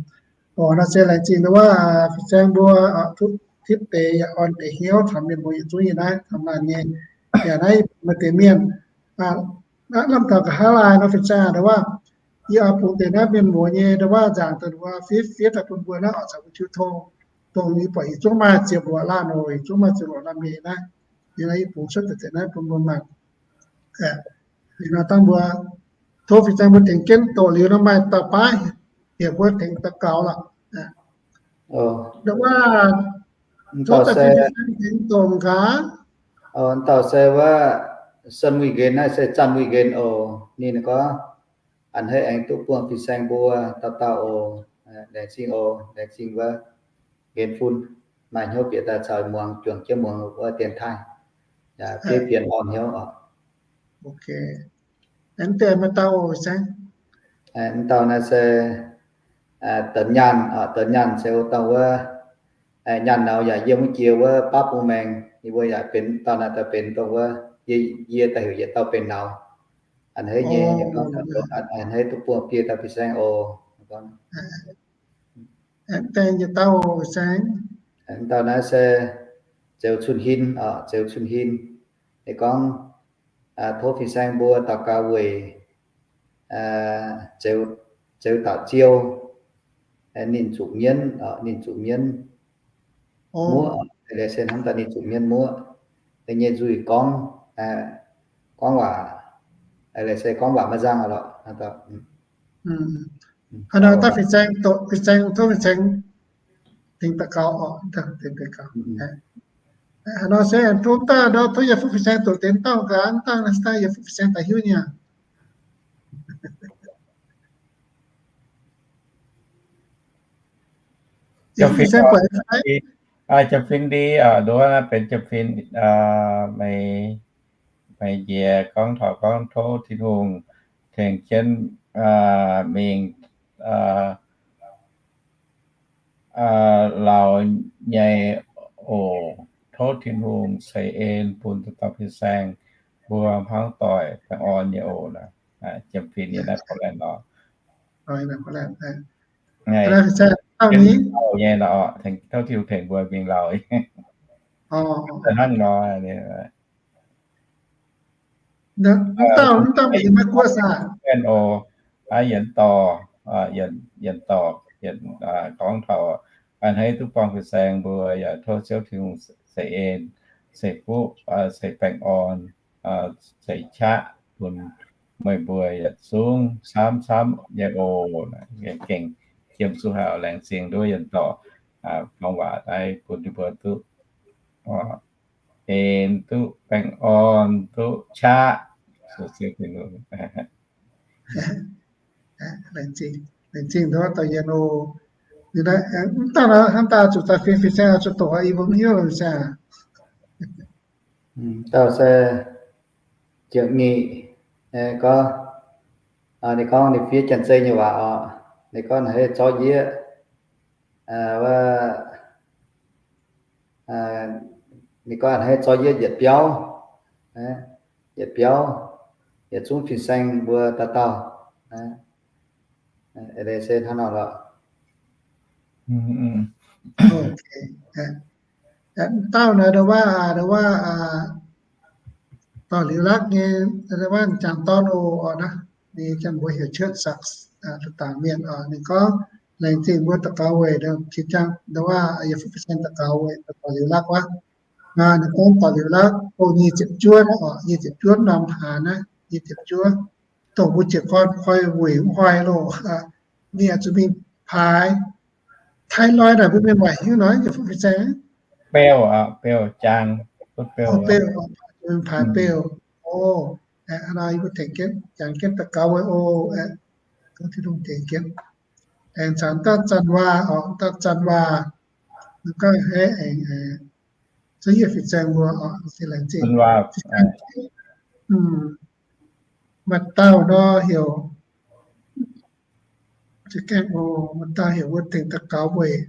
Oc, naaiv se laengz zingh ndau wuov Fin-Saeng mbuo duqv tipv deix yaac orn deix hnyouv taux mienh mbuo yietc zungv nyei naaiv taux maanc nyei. Yaac naaiv maaih deix mienh lamh taux nqa'haav laaih nor Fin-Saeng ndau wuov, yie oix bungx deix naaiv mienh muoz nyei ndau wuov nzaangc daaih wuov fiev fiev daaih bun mbuo naaiv oc, caux mbuo jiu tong, dongh yie buatc yietc zungv maaih ziepc luoqc laanh oc, yietc zungv maaih ziepc luoqc laanh mienh naaiv. Yie naaiv yie bungx cuotv deix naaiv bun mbuo mangc. Liuz nor dangh mbuo tov Fin-Saeng mbuo tengx jienv doqc liuz nor maaih dauh baav heuc mbuo tengx daux gaux lorqc. Ndau wuov, tov daaih Fin-Saeng tengx doqc gaax. Dauh se wuov Sun Wui Nqen naaiv se Zanh Wui Nqen oc. Ninh gorngv a'hneiv aengx duqv buangh Fin-Saeng mbuo dauh dauh oc. Laengz zingh oc, laengz zingh wuov Nqen Fun, maaih hnyouv bieqc daaih caux muangx, juangc jienv muangx wuov dienx taaih, yaac bieiv bienh orn hnyouv oc. Mv dauh naaiv se Deix Nyaanh, Deix Nyaanh se wuov dauh wuov, nyaanh nauz yaac yiem wuov jiex wuov baav bung maengx, ninh mbuo yaac benx dauh naaiv daaih benx dongh wuov, yie daaih heuc yietc dauh benx nauz. A'hneiv nyei, a'hneiv duqv buangh biei dauh Fin-Saeng oc. Dauh naaiv se Zeux Cun Hin, Zeux Cun Hin. Ninh gorngv, tov Fin-Saeng mbuo daux gaux weic Zeux Daux Ziou, ninh zuqc mienv, ninh zuqc mienv muoqv, se hnamv daaih ninh zuqc mienv muoqv, nyei nzuih gorngv, gorngv waac Eix leiz se gorngv waac maiv nzangc lorqc. Haaix nor daaih fin-saeng doqc, fin-saeng tov fin-saeng tengx daux gaux oc. Haaix nor se tov daaih nor tov yietc fuqv fin-saeng doqc deix dauh gaax, dauh naaiv daaih yietc fuqv fin-saeng daaih hiuv nyei. Jaa-fin ndie, nduov naaiv benx jaa-fin, meih njiec gorngv taux gorngv tov Tin-Hungh tengx jienv mingh lauz nyei oc. Tov Tin-Hungh ceix en bun dauh dauh fin-saeng mbuo hmuangv doic baengh orn nyei oc. Jaa-fin yiem naaiv Portland oc. Nyei, tov Tin-Hungh tengx mbuo mingh lauz. Hnangv nor. Mv dauh, mv dauh maaih guoqv saah? Yienx dorh, yienx dorh, yienx gorngv taux a'hneiv duqv buangh fin-saeng mbuo yaac tov Ziouv Tin-Hungh ceix en, ceix fuqv, ceix baengh orn, ceix qaqv bun meih mbuo yietc zungv camv camv nyei oc. Gengh jiem zuqc haic, laengz zingh nduov yienx dorh buang waac daaih bun ninh mbuo duqv en, duqv baengh orn, duqv qaqv. Laengz zingh, laengz zingh nduov dauh yien oc. Mv dauh hnangv daaih zuqc daaih fin-saeng zuqc doqc, yie mbuo mv hiuv saah. Dauh se Jiex Nyic, gorngv, ninh gorngv ninh fiev Janx-Zei nyei waac oc. Ninh gorngv naaiv hei zorqv yie, ninh gorngv naaiv hei zorqv yie yietc biauv, yietc biauv, yietc zungv fin-saeng mbuo dauh dauh. Eix leiz se hnangv nor lorqc. Dauh naaiv ndau waac, ndau waac dorh liuz lakv nyei, ndau waac jangx dorn oc, oc naaiv, ninh janx mbuo heuc Cuotv Saqc, dangc mienh oc. Ninh gorngv laengz zingh mbuo daux gaux weic, qiex jiang ndau waac yie fuqv fin-saeng daux gaux weic dorh liuz lakv wuov. Ninh gorngv dorh liuz lakv oc, nyic ziepc juov oc, nyic ziepc juov norm hlaax naaiv, nyic ziepc juov. Dongh mbuo jiez gorn koi wuic hnoi loh, ninh zuqc mingh paaix. Taiv Loi naaic mbuo mienh waaic hiuv nor, yie fuqv fin-saeng. Beuv, beuv jaang, beuv, paaix beuv. O, hnangv nor yie mbuo tengx jienv, jangx jienv daux gaux weic oc. Tov Tin-Hungh tengx jienv. Aengx caux dauh Zanh Waac oc, dauh Zanh Waac, ninh gorngv hnangv aengx, za'gengh fin-saeng mbuo oc, laengz zingh. Maaih dauh nor heuc, maaih dauh heuc mbuo tengx daux gaux weic.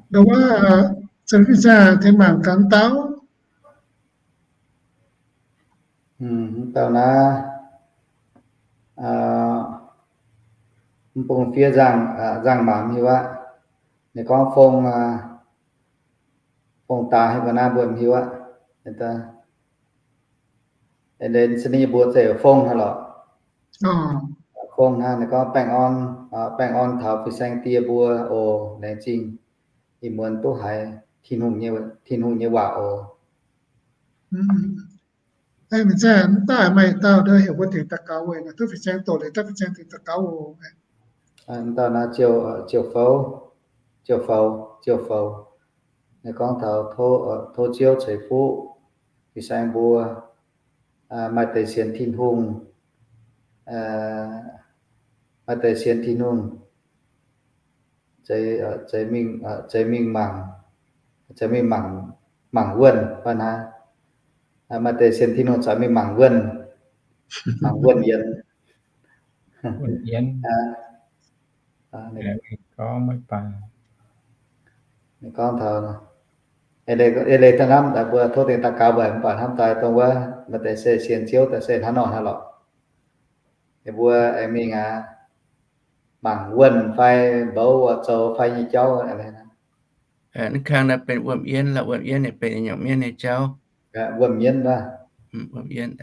Ndau wuov, fin-saeng tengx mangc gaax dauh. Dauh naaiv, mv bung fiev nzangc, nzangc maanc hiuv aqv. Ninh gorngv fong, fong daaih haaix ga'naaiv mbuo mv hiuv aqv. Ninh se ninh nyei mbuox zeiv fong hnangv lorqc. Fong hnangv ninh gorngv baengh orn, baengh orn taux fin-saeng die mbuo oc, laengz zingh ih muonz duqv haiz Tin-Hungh nyei waac oc. Mv daaih maaih dauh heuc mbuo tengx daux gaux weic, duqv fin-saeng doqc liuz daaih fin-saeng tengx daux gaux oc. Dauh naaiv Ziouv, Ziouv Fou, Ziouv Fou, Ziouv Fou. Ninh gorngv taux tov Ziouv ceix fuqv fin-saeng mbuo, maaih deix sienx Tin-Hungh, maaih deix sienx Tin-Hungh, zeiz mingh, zeiz mingh mangc, zeiz mingh mangc, mangc wuonh fai naaiv. Maaih deix sienx Tin-Hungh caux mingh mangc wuonh, mangc wuonh yienx. Wuonh yienx. Gorngv maiv baac, gorngv taux, eix leiz daaih hnamv daaih mbuo tov dengh daux gaux weic mv baac hnamv daaih dongh wuov maaih deix se sienx Ziouv daaih se hnangv nor hnangv lorqc. Mbuo aengx mingh aqv, mangc wuonh fai mboux zoux fai nyei jauv. Naaiv kangv naaiv benx wuom yienv, la'wuom yienv nyei benx nyungc mienv nyei jauv. Wuom yienv, wuom yienv,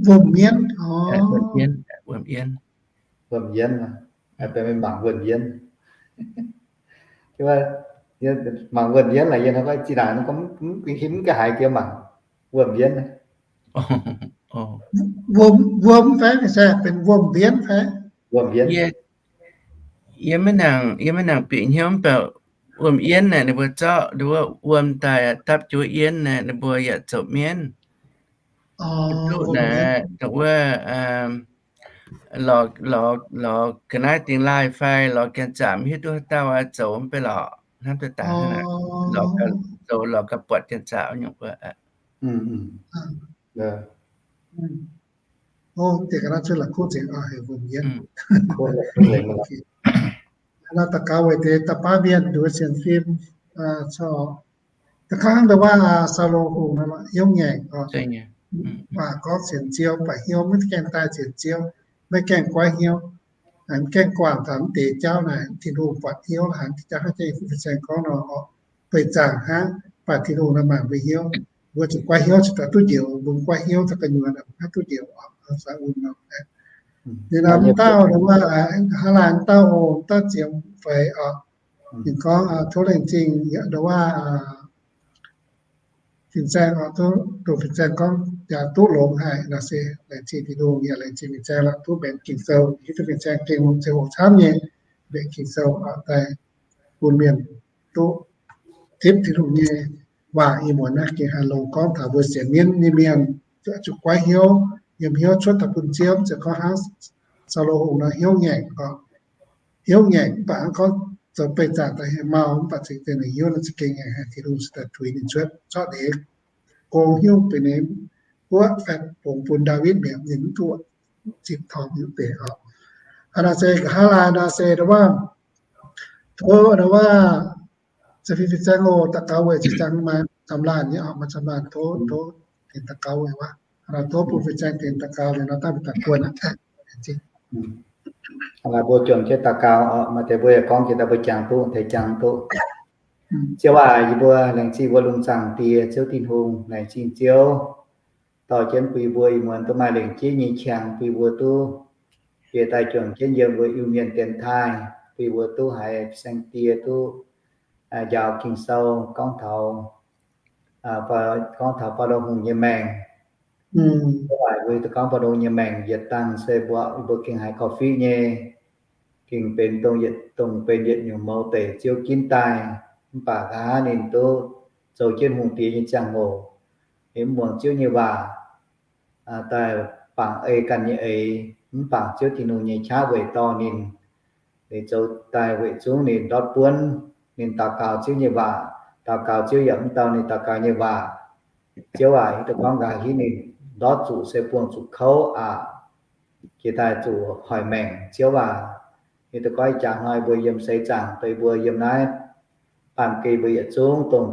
wuom yienv, wuom yienv, wuom yienv, benx mangc wuom yienv. Mangc wuom yienv laaix yie hnamv zinh ndaangc mv ga'haaix jiex mangc wuom yienv. Wuom, wuom fai, se benx wuom mbienv fai? Yie, yie maiv nangc, yie maiv nangc bieqc hnyouv, mv baac wuom yienv naaic ninh mbuo zorqv wuom daaih dapv juov yienv naaic ninh mbuo yaac zoux mienv. Duqv naaic dongh wuov lorz, lorz ga'naaiv dingx laaih fai lorz janx-zaqc, mv hiuv duqv haaix dauh zoux mv bei lorqc, hnamv daaih daaih zoux lorz ga'buatc janx-zaqc nyungc wuov. Da'gaux weic deix da'baav mienh nduov sienx fim, da'gaux hnangv nduov waac Saulo hungh hnyouv ngaengc oc. Waac gorngv sienx Ziouv, baac hnyouv maiv gaengh daaih sienx Ziouv, maiv gaengh goiv hnyouv, maiv gaengh guangc taux mv deix jauv naaic, Tin-Hungh buatc hnyouv la'haic, jangx haaix nyungc fin-saeng gorngv nor oc, beih zaangc hnangv, baac Tin-Hungh naaic mangc mbuo hnyouv. Mbuo zuqc goiv hnyouv cingx daaih duqv njoux, mbuo mv goiv hnyouv daaih gu'nyuoz mbuo maiv duqv njoux oc. Ninh nor mv dauh, hnangv laanh dauh oc, dauh ziemx feix oc. Ninh gorngv tov laengz zingh nduov waac fin-saeng oc, dongh fin-saeng gorngv yaac duqv longx haic nor se laengz zingh Tin-Hungh, yaac laengz zingh fin-saeng lorqc, duqv mbenc Ging-Sou, hiuv duqv fin-saeng gengh longx ziangh hoc camv nyei mbenc Ging-Sou oc, daaih bun mienh duqv zipv Tin-Hungh nyei waac. Ih muonz naaiv gengh haih longx gorngv taux mbuo sienx mienv nyei mienh zuqc goiv hnyouv, yiem hnyouv cuotv daaih bun Ziouv, ziouc gorngv hnangv Saulo hungh nor hnyouv ngaengc oc. Hnyouv ngaengc mv baac hnangv gorngv zoux beih zaangc daaih heuc mau, mv baac cingx deix ninh hnyouv nor za'gengh ngaengc haic, Tin-Hungh cingx daaih tuix ninh cuotv, zorqv ninh nyei gong hiuv benx ninh guoqv fatv bungx bun Ndaawitv mi'aqv, ninh mv duqv zipv torngv nyei deix oc. Hnangv naaic se nqa'haav laai nor se nduov waac, tov nduov waac za'fin fin-saeng oc, daux gaux weic zinh ziangx maaih camv laanh nyei oc, maaih camv laanh tov, tov dingc daux gaux weic waac. Tov bun fin-saeng dingc daux gaux liuz nor daaih mbuo daaih buonc aqv. Mbuo juangc jienv daux gaux oc, maaih deix mbuo yaac gorngv jiex daaih mbuo jangx duqv, deix jangx duqv. Ziouv aac, yie mbuo laengz zingh mbuo lungh zaangc Die, Ziouv Tin-Hungh, laengz zingh Ziouv dorh jienv bun yie mbuo ih muonz duqv maaih lengc jeiv nyei qangx bun yie mbuo duqv bieqc daaih juangc jienv yiem mbuo Iu-Mienh dienx taaih, bun yie mbuo duqv haiz Saeng-Die duqv njaaux Ging-Sou gorngv taux, gorngv taux Faalo Hungh nyei maengc. Mv baac mbuo hiuv duqv gorngv Faalo Hungh nyei maengc yietc dangh se mbuo, mbuo gengh haiz korv-fiqv nyei, gengh benx dongh yietc, dongh benx yietc nyungc mouz deic Ziouv ginv daaih. Mv baac nqa'haav ninh duqv zoux jienv hungh diex nyei ziangh hoc, ninh mv muangx Ziouv nyei waac, daaih bangc ei ganh nyei eix, mv bangc Ziouv Tin-Hungh nyei qaqv weic dorh ninh. Ninh zoux daaih weic zungv ninh ndortv buonv, ninh daux gaux Ziouv nyei waac, daux gaux Ziouv yaac mv dau ninh daux gaux nyei waac. Ziouv aac, hiuv duqv gorngv nqa'haav ninh ndortv zuqc se buangh zuqc kouv aqc, jiex daaih zuqc hoic maengc. Ziouv aac, hiuv duqv gorngv ih jaax hnoi mbuo yiem seix zaangc deix mbuo yiem naaiv baamh gen mbuo yietc zungv dongh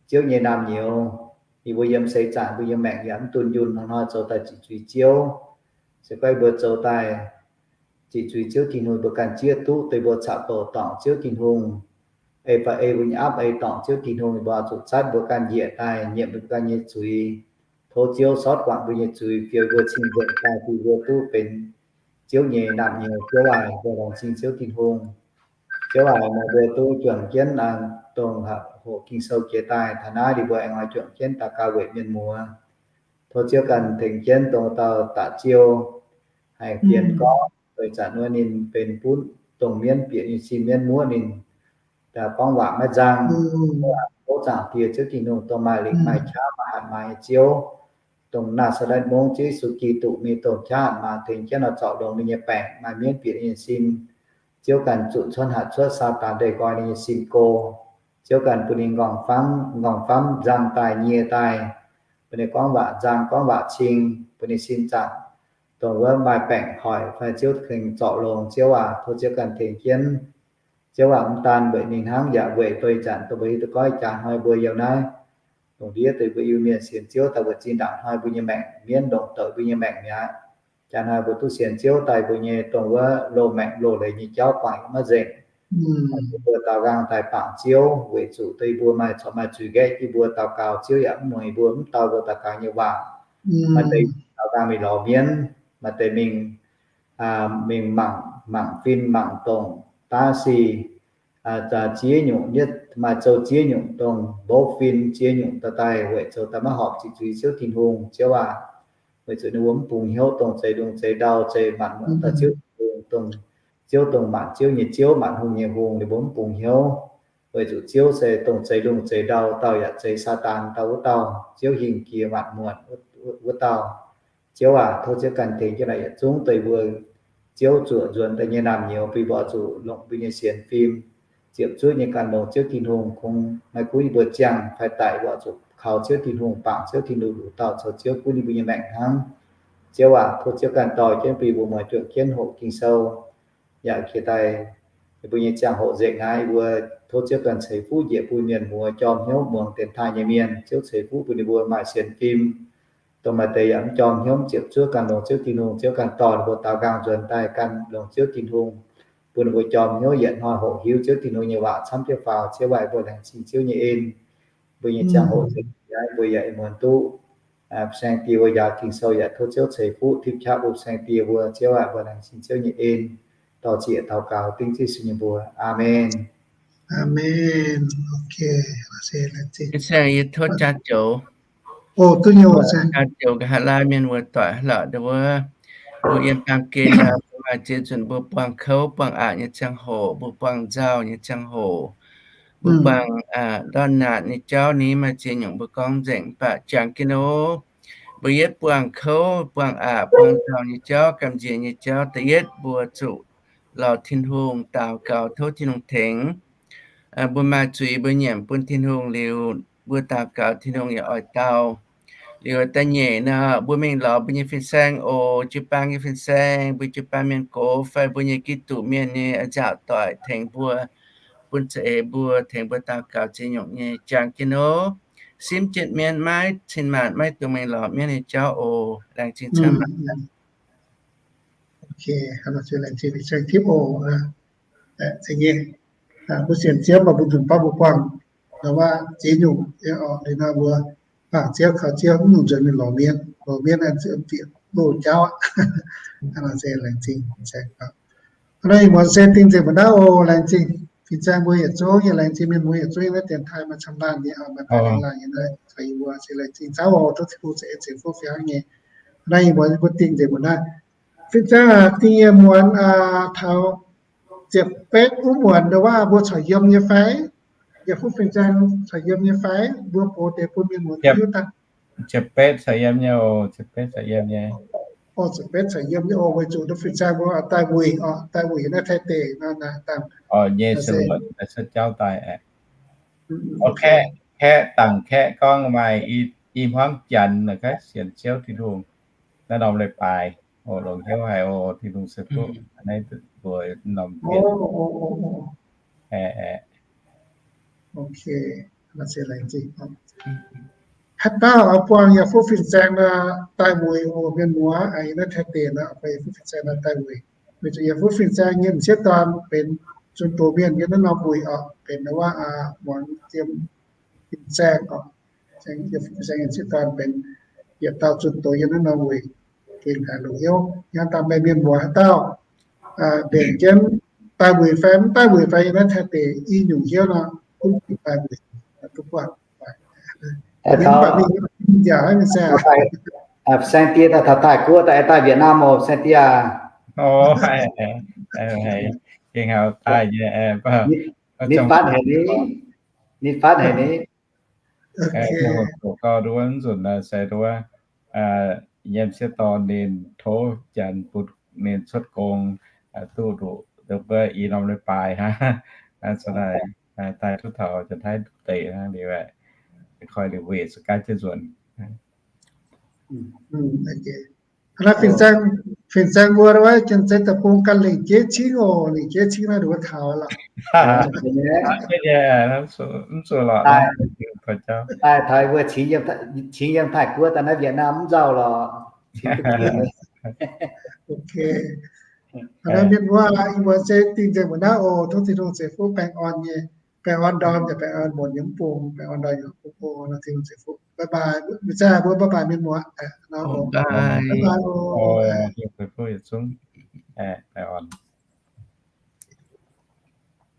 Ziouv nyei naamh nyouz, yie mbuo yiem seix zaangc mbuo yiem maengc yaac mv dunh yunh, hnoi-hnoi zoux daaih ziqc zuiz Ziouv. Se gorngv mbuo zoux daaih ziqc zuiz Ziouv Tin-Hungh, mbuo ganh zieqv duqv deix mbuo caux doqc dorngc Ziouv Tin-Hungh, ei fai ei mbuo nyei aapv ei dorngc Ziouv Tin-Hungh, mbuo zuqc zatv mbuo ganh njiec daaih nyiemc mbuo ganh nyei zuiz. Tov Ziouv sortv guangc mbuo nyei zuiz, fiou mbuo cing-nzengc daaih bun mbuo duqv benx Ziouv nyei naamh nyouz. Ziouv aac, mbuo laengz zingh Ziouv Tin-Hungh. Ziouv aac, meih mbuo duqv juangc jienv dongh hoqc Ging-Sou jiex daaih taux naaiv liuz mbuo aengx oix juangc jienv daux gaux weic mienh muoz. Tov Ziouv ganh tengx jienv dongh dauh da'ziou haic fienx gorngv, doix zanc wuov ninh benx butv dongh mienv bieqc nyei sin, mienv muoqv ninh, gorngv waac maiv nzang. Tov Zaangc Diex Ziouv Tin-Hungh dongh maaih lingc maaih qaqv maaih hatc maaz nyei Ziouv, dongh Naa^saa^letv Mungv Ziouv Yesu Giduc mingh dongh qaqv hatc maaz tengx jienv oix zorc longx ninh nyei baengc, maaih mienv bieqc ninh nyei sin. Ziouv ganh zuqc cuotv hatc cuotv Saadaan ndeic nqoi ninh nyei sin go. Ziouv ganh bun ninh nqorngv famv, nqorngv famv nzang daaih nyie daaih, bun ninh gorngv waac nzang gorngv waac cing, bun ninh sin zaangc dongh wuov maaih baengc hoic fai Ziouv gengh zorc longx. Ziouv aac, tov Ziouv ganh tengx jienv. Ziouv aac, mv daan weic ninh hnangv, yaac weic doix zanc dongh mbuo hiuv duqv gorngv jaax hnoi mbuo yiem naaiv lungh ndiev deix mbuo Iu-Mienh sienx Ziouv daaih weic zinh ndaangc hnoi mbuo nyei maengc mienv longc douc mbuo nyei maengc mi'aqv. Jaax hnoi mbuo duqv sienx Ziouv daaih mbuo nyei dongh wuov loz-maengc loz-leiz nyei jauv guangc maiv nzengc. Mbuo daaux nqaang daaih bangc Ziouv weic zuqc deix mbuo maaih corc maaih zuiz nqaeqv jienv mbuo daux gaux, Ziouv yaac mv muangx yie mbuo, mv dau mbuo daux gaux nyei waac. Maaih deix daaux nqaang mingh lorz mienv, maaih deix mingh, mingh mangc, mangc fin, mangc dongc, daav sic, ziex nyungc, maaih zoux ziex nyungc dongh mbouv fin, ziex nyungc daaih daaih weic zoux daaih maiv horpc zuqc Ziouv Tin-Hungh. Ziouv aac, weic zuqc ninh mbuo mv bungx hnyouv dongh zeix lungh zeix ndau, zeix maanc muotc dauh Ziouv Tin-Hungh, dongh Ziouv dongh maanc ziouv nyei Ziouv, maanc hungh nyei Hungh, ninh mbuo mv bungx hnyouv. Weic zuqc Ziouv se dongh zeix lungh zeix ndau dauh yaac zeix Saadaan dauh wuov dauh, Ziouv hingh jiex maanc muotc wuov dauh. Ziouv aac, tov Ziouv ganh tengx jienv naaic yietc zungv deix mbuo Ziouv zuoqc nzuonx daaih nyei naamh nyouz, bun mbuo zuqc longc mbuo nyei sienx fim ziepc zuoqv nyei gan longx Ziouv Tin-Hungh. Kungx maiv gunv yie mbuo ziangh fai daic, mbuo zuqc kaux Ziouv Tin-Hungh, bangc Ziouv Tin-Hungh, longc dauh caux Ziouv gunv yie mbuo nyei maengc hnangv. Ziouv aac, tov Ziouv ganh dorh jienv bun mbuo muoz juangc jienv hoqc Ging-Sou, yaac jiex daaih yie mbuo nyei ziangh hoc nzengc naaiv, yie mbuo tov Ziouv ganh ceix fuqv njiec bun mienh muoz jorm hnyouv muangx dienx taaih nyei mienh. Ziouv ceix fuqv bun ninh mbuo maaih sienx fim, dongh maaih deix yaac mv jorm hnyouv, ziepc zuoqv gan longx Ziouv Tin-Hungh. Ziouv ganh dorh ninh mbuo daaux nqaang nzuonx daaih gan longx Ziouv Tin-Hungh, bun ninh mbuo jorm hnyouv yietc hnoi hoqc hiuv Ziouv Tin-Hungh nyei waac camv jienv faaux. Ziouv aac, mbuo laengz zingh Ziouv nyei en. Mbuo nyei ziangh hoc nzengc naaiv, mbuo yaac ih muonz duqv saeng-die mbuo njaaux Ging-Sou, yaac tov Ziouv ceix fuqv tipv qaqv bun saeng-die mbuo. Ziouv aac, mbuo laengz zingh Ziouv nyei en. Dorh zieqc daux gaux dengv Yesu nyei mbuox. Aamen. Aamen. Ih zanc yie tov jaa joux, jaa joux nqa'haav laai mienh wuov doic hlauc ndau wuov, mbuo yiem baamh gen maaih ziex nzunc mbuo buangh kouv buangh aqc nyei ziangh hoc, mbuo buangh nzauh nyei ziangh hoc, mbuo buangh ndorn naanc nyei jauv ni. Maaih ziex nyungc mbuo gorngv nzengc, mv baac jangx jienv nor, mbuo yietv buangh kouv buangh aqc buangh nzauh nyei jauv, gamh nziex nyei jauv, da'yietv mbuo zuqc lorz Tin-Hungh daux gaux tov Tin-Hungh tengx. Mbuo maaih zuiz mbuo nyiemc bun Tin-Hungh liuz, mbuo daux gaux Tin-Hungh yaac oix dau. Liuz da'nyeic nor, mbuo mingh lorz mbuo nyei fin-saeng oc, jiu-baang nyei fin-saeng, mbuo jiu-baang mienh gox fai mbuo nyei Giduc mienh nyei nzaaux doic tengx mbuo, bun za'eix mbuo, tengx mbuo daux gaux ziex nyungc nyei. Jangx jienv nor, simv jienv mienv, maiv cin-maanc maiv dungx mingh lorz mienv nyei jauv oc. Laengz zingh camv. Laengz zingh fin-saeng tipv oc. Mbuo sienx Ziouv maaih mbuo nzunc baav mbuo buangh, nor waac ziex nyungc, liuz nor mbuo bangc Ziouv kaux Ziouv mv dungx nzuonx mingh lorz mienv, lorz mienv naaiv ziouc bieqc loz jauv aqv. Hnangv naaic se laengz zingh fin-saeng. Hnangv naaiv ih muonz se dingh nzengc mbuo naaiv oc. Laengz zingh fin-saeng mbuo yietc zungv, yaac laengz zingh mienh mbuo yietc zungv yiem naaiv dienx taaih maaih camv laanh nyei, maaih baeqc laanh nyei naaiv, caux yie mbuo se laengz zingh zauv oc. Tov Tin-Hungh ceix en ceix fuqv fiangv nyei. Hnangv naaiv ih muonz mbuo dingh nzengc mbuo naaiv. Fin-saeng aac, dingh yie muonz taux ziepc betv wuov muonz ndau waac mbuo corc yiem nyei fai? Yaac fuqv fin-saeng corc yiem nyei fai? Mbuo box deix bun mienh muoz hiuv daaih. Ziepc betv corc yiem nyei oc. Ziepc betv corc yiem nyei. Oc, ziepc betv corc yiem nyei oc. Weic zuqc fin-saeng mbuo daaih wuic oc, daaih wuic naaiv Taiv deic nor naaic dangh. Oc, nyei se luoqc daaih cuotv jauv daaih aeqv. Kaeqv, kaeqv dangc kaeqv gorngv maaih i hmuangv janx naaic sienx Ziouv Tin-Hungh naaiv norm leiz-baaix. Oc, longc hnyouv haic oc. Tin-Hungh ceix fuqv naaiv mbuo norm haaix dauh oix buangh yaac fuqv fin-saeng nor daaih wuic oc. Mienh muoz, yiem naaiv Taiv deic nor, oix buangh yaac fuqv fin-saeng nor daaih wuic. Weic zuqc yaac fuqv fin-saeng nyei m'sieqv dorn benx zunh doz mienh yiem naaiv norm wuic oc, benx wuov muangx ziem fin-saeng oc. Yaac fuqv fin-saeng nyei m'sieqv dorn benx yietc dauh zunh doz yiem naaiv norm wuic. Gengh haiz longc hnyouv hnangv dangh meih mienh muoz haaix dauh mbenc jienv daaih wuic fai mv daaih wuic fai yiem naaiv Taiv deic i nyungc hnyouv nor, gunv daaih wuic duqv buangh. Saeng-die daaih taux Taiv-Guoqv daaih, daaih Việt Nam oc, saeng-die aac. Gengh haiz daaih nyei, nitv fatv haic ni, nitv fatv haic ni. Doqc gau nduov nzunc se nduov, yiem sieqv dorn ninh tov janx bun ninh cuotv gong, duqv nduqc mbuo i norm leiz-baaix hnangv. Daaih duqv taux Janx-Taiv deic hnangv liuz, koi liuz weic se gaatv jienv nzuonx. Naaiv fin-saeng mbuo wuov Janx-Taiv deic-bung ganh lengc jeiv cingv oc, lengc jeiv cingv naaiv nduov taux lorqc. Mv zuqc lorqc, daaih taux mbuo cingx yiem Taiv-Guoqv daaih naaiv Việt Nam mv nzauh lorqc. Ok. Mienh muoz, ih muonz se dingh nzengc mbuo naaiv oc. Tov Tin-Hungh ceix fuqv baengh orn nyei, baengh orn ndorm yaac baengh orn muonc yiem mv bung, baengh orn ndorm yiem mv bung oc. Tov Tin-Hungh ceix fuqv. Bye bye. Mbuo bye bye mienh muoz. Bye bye oc.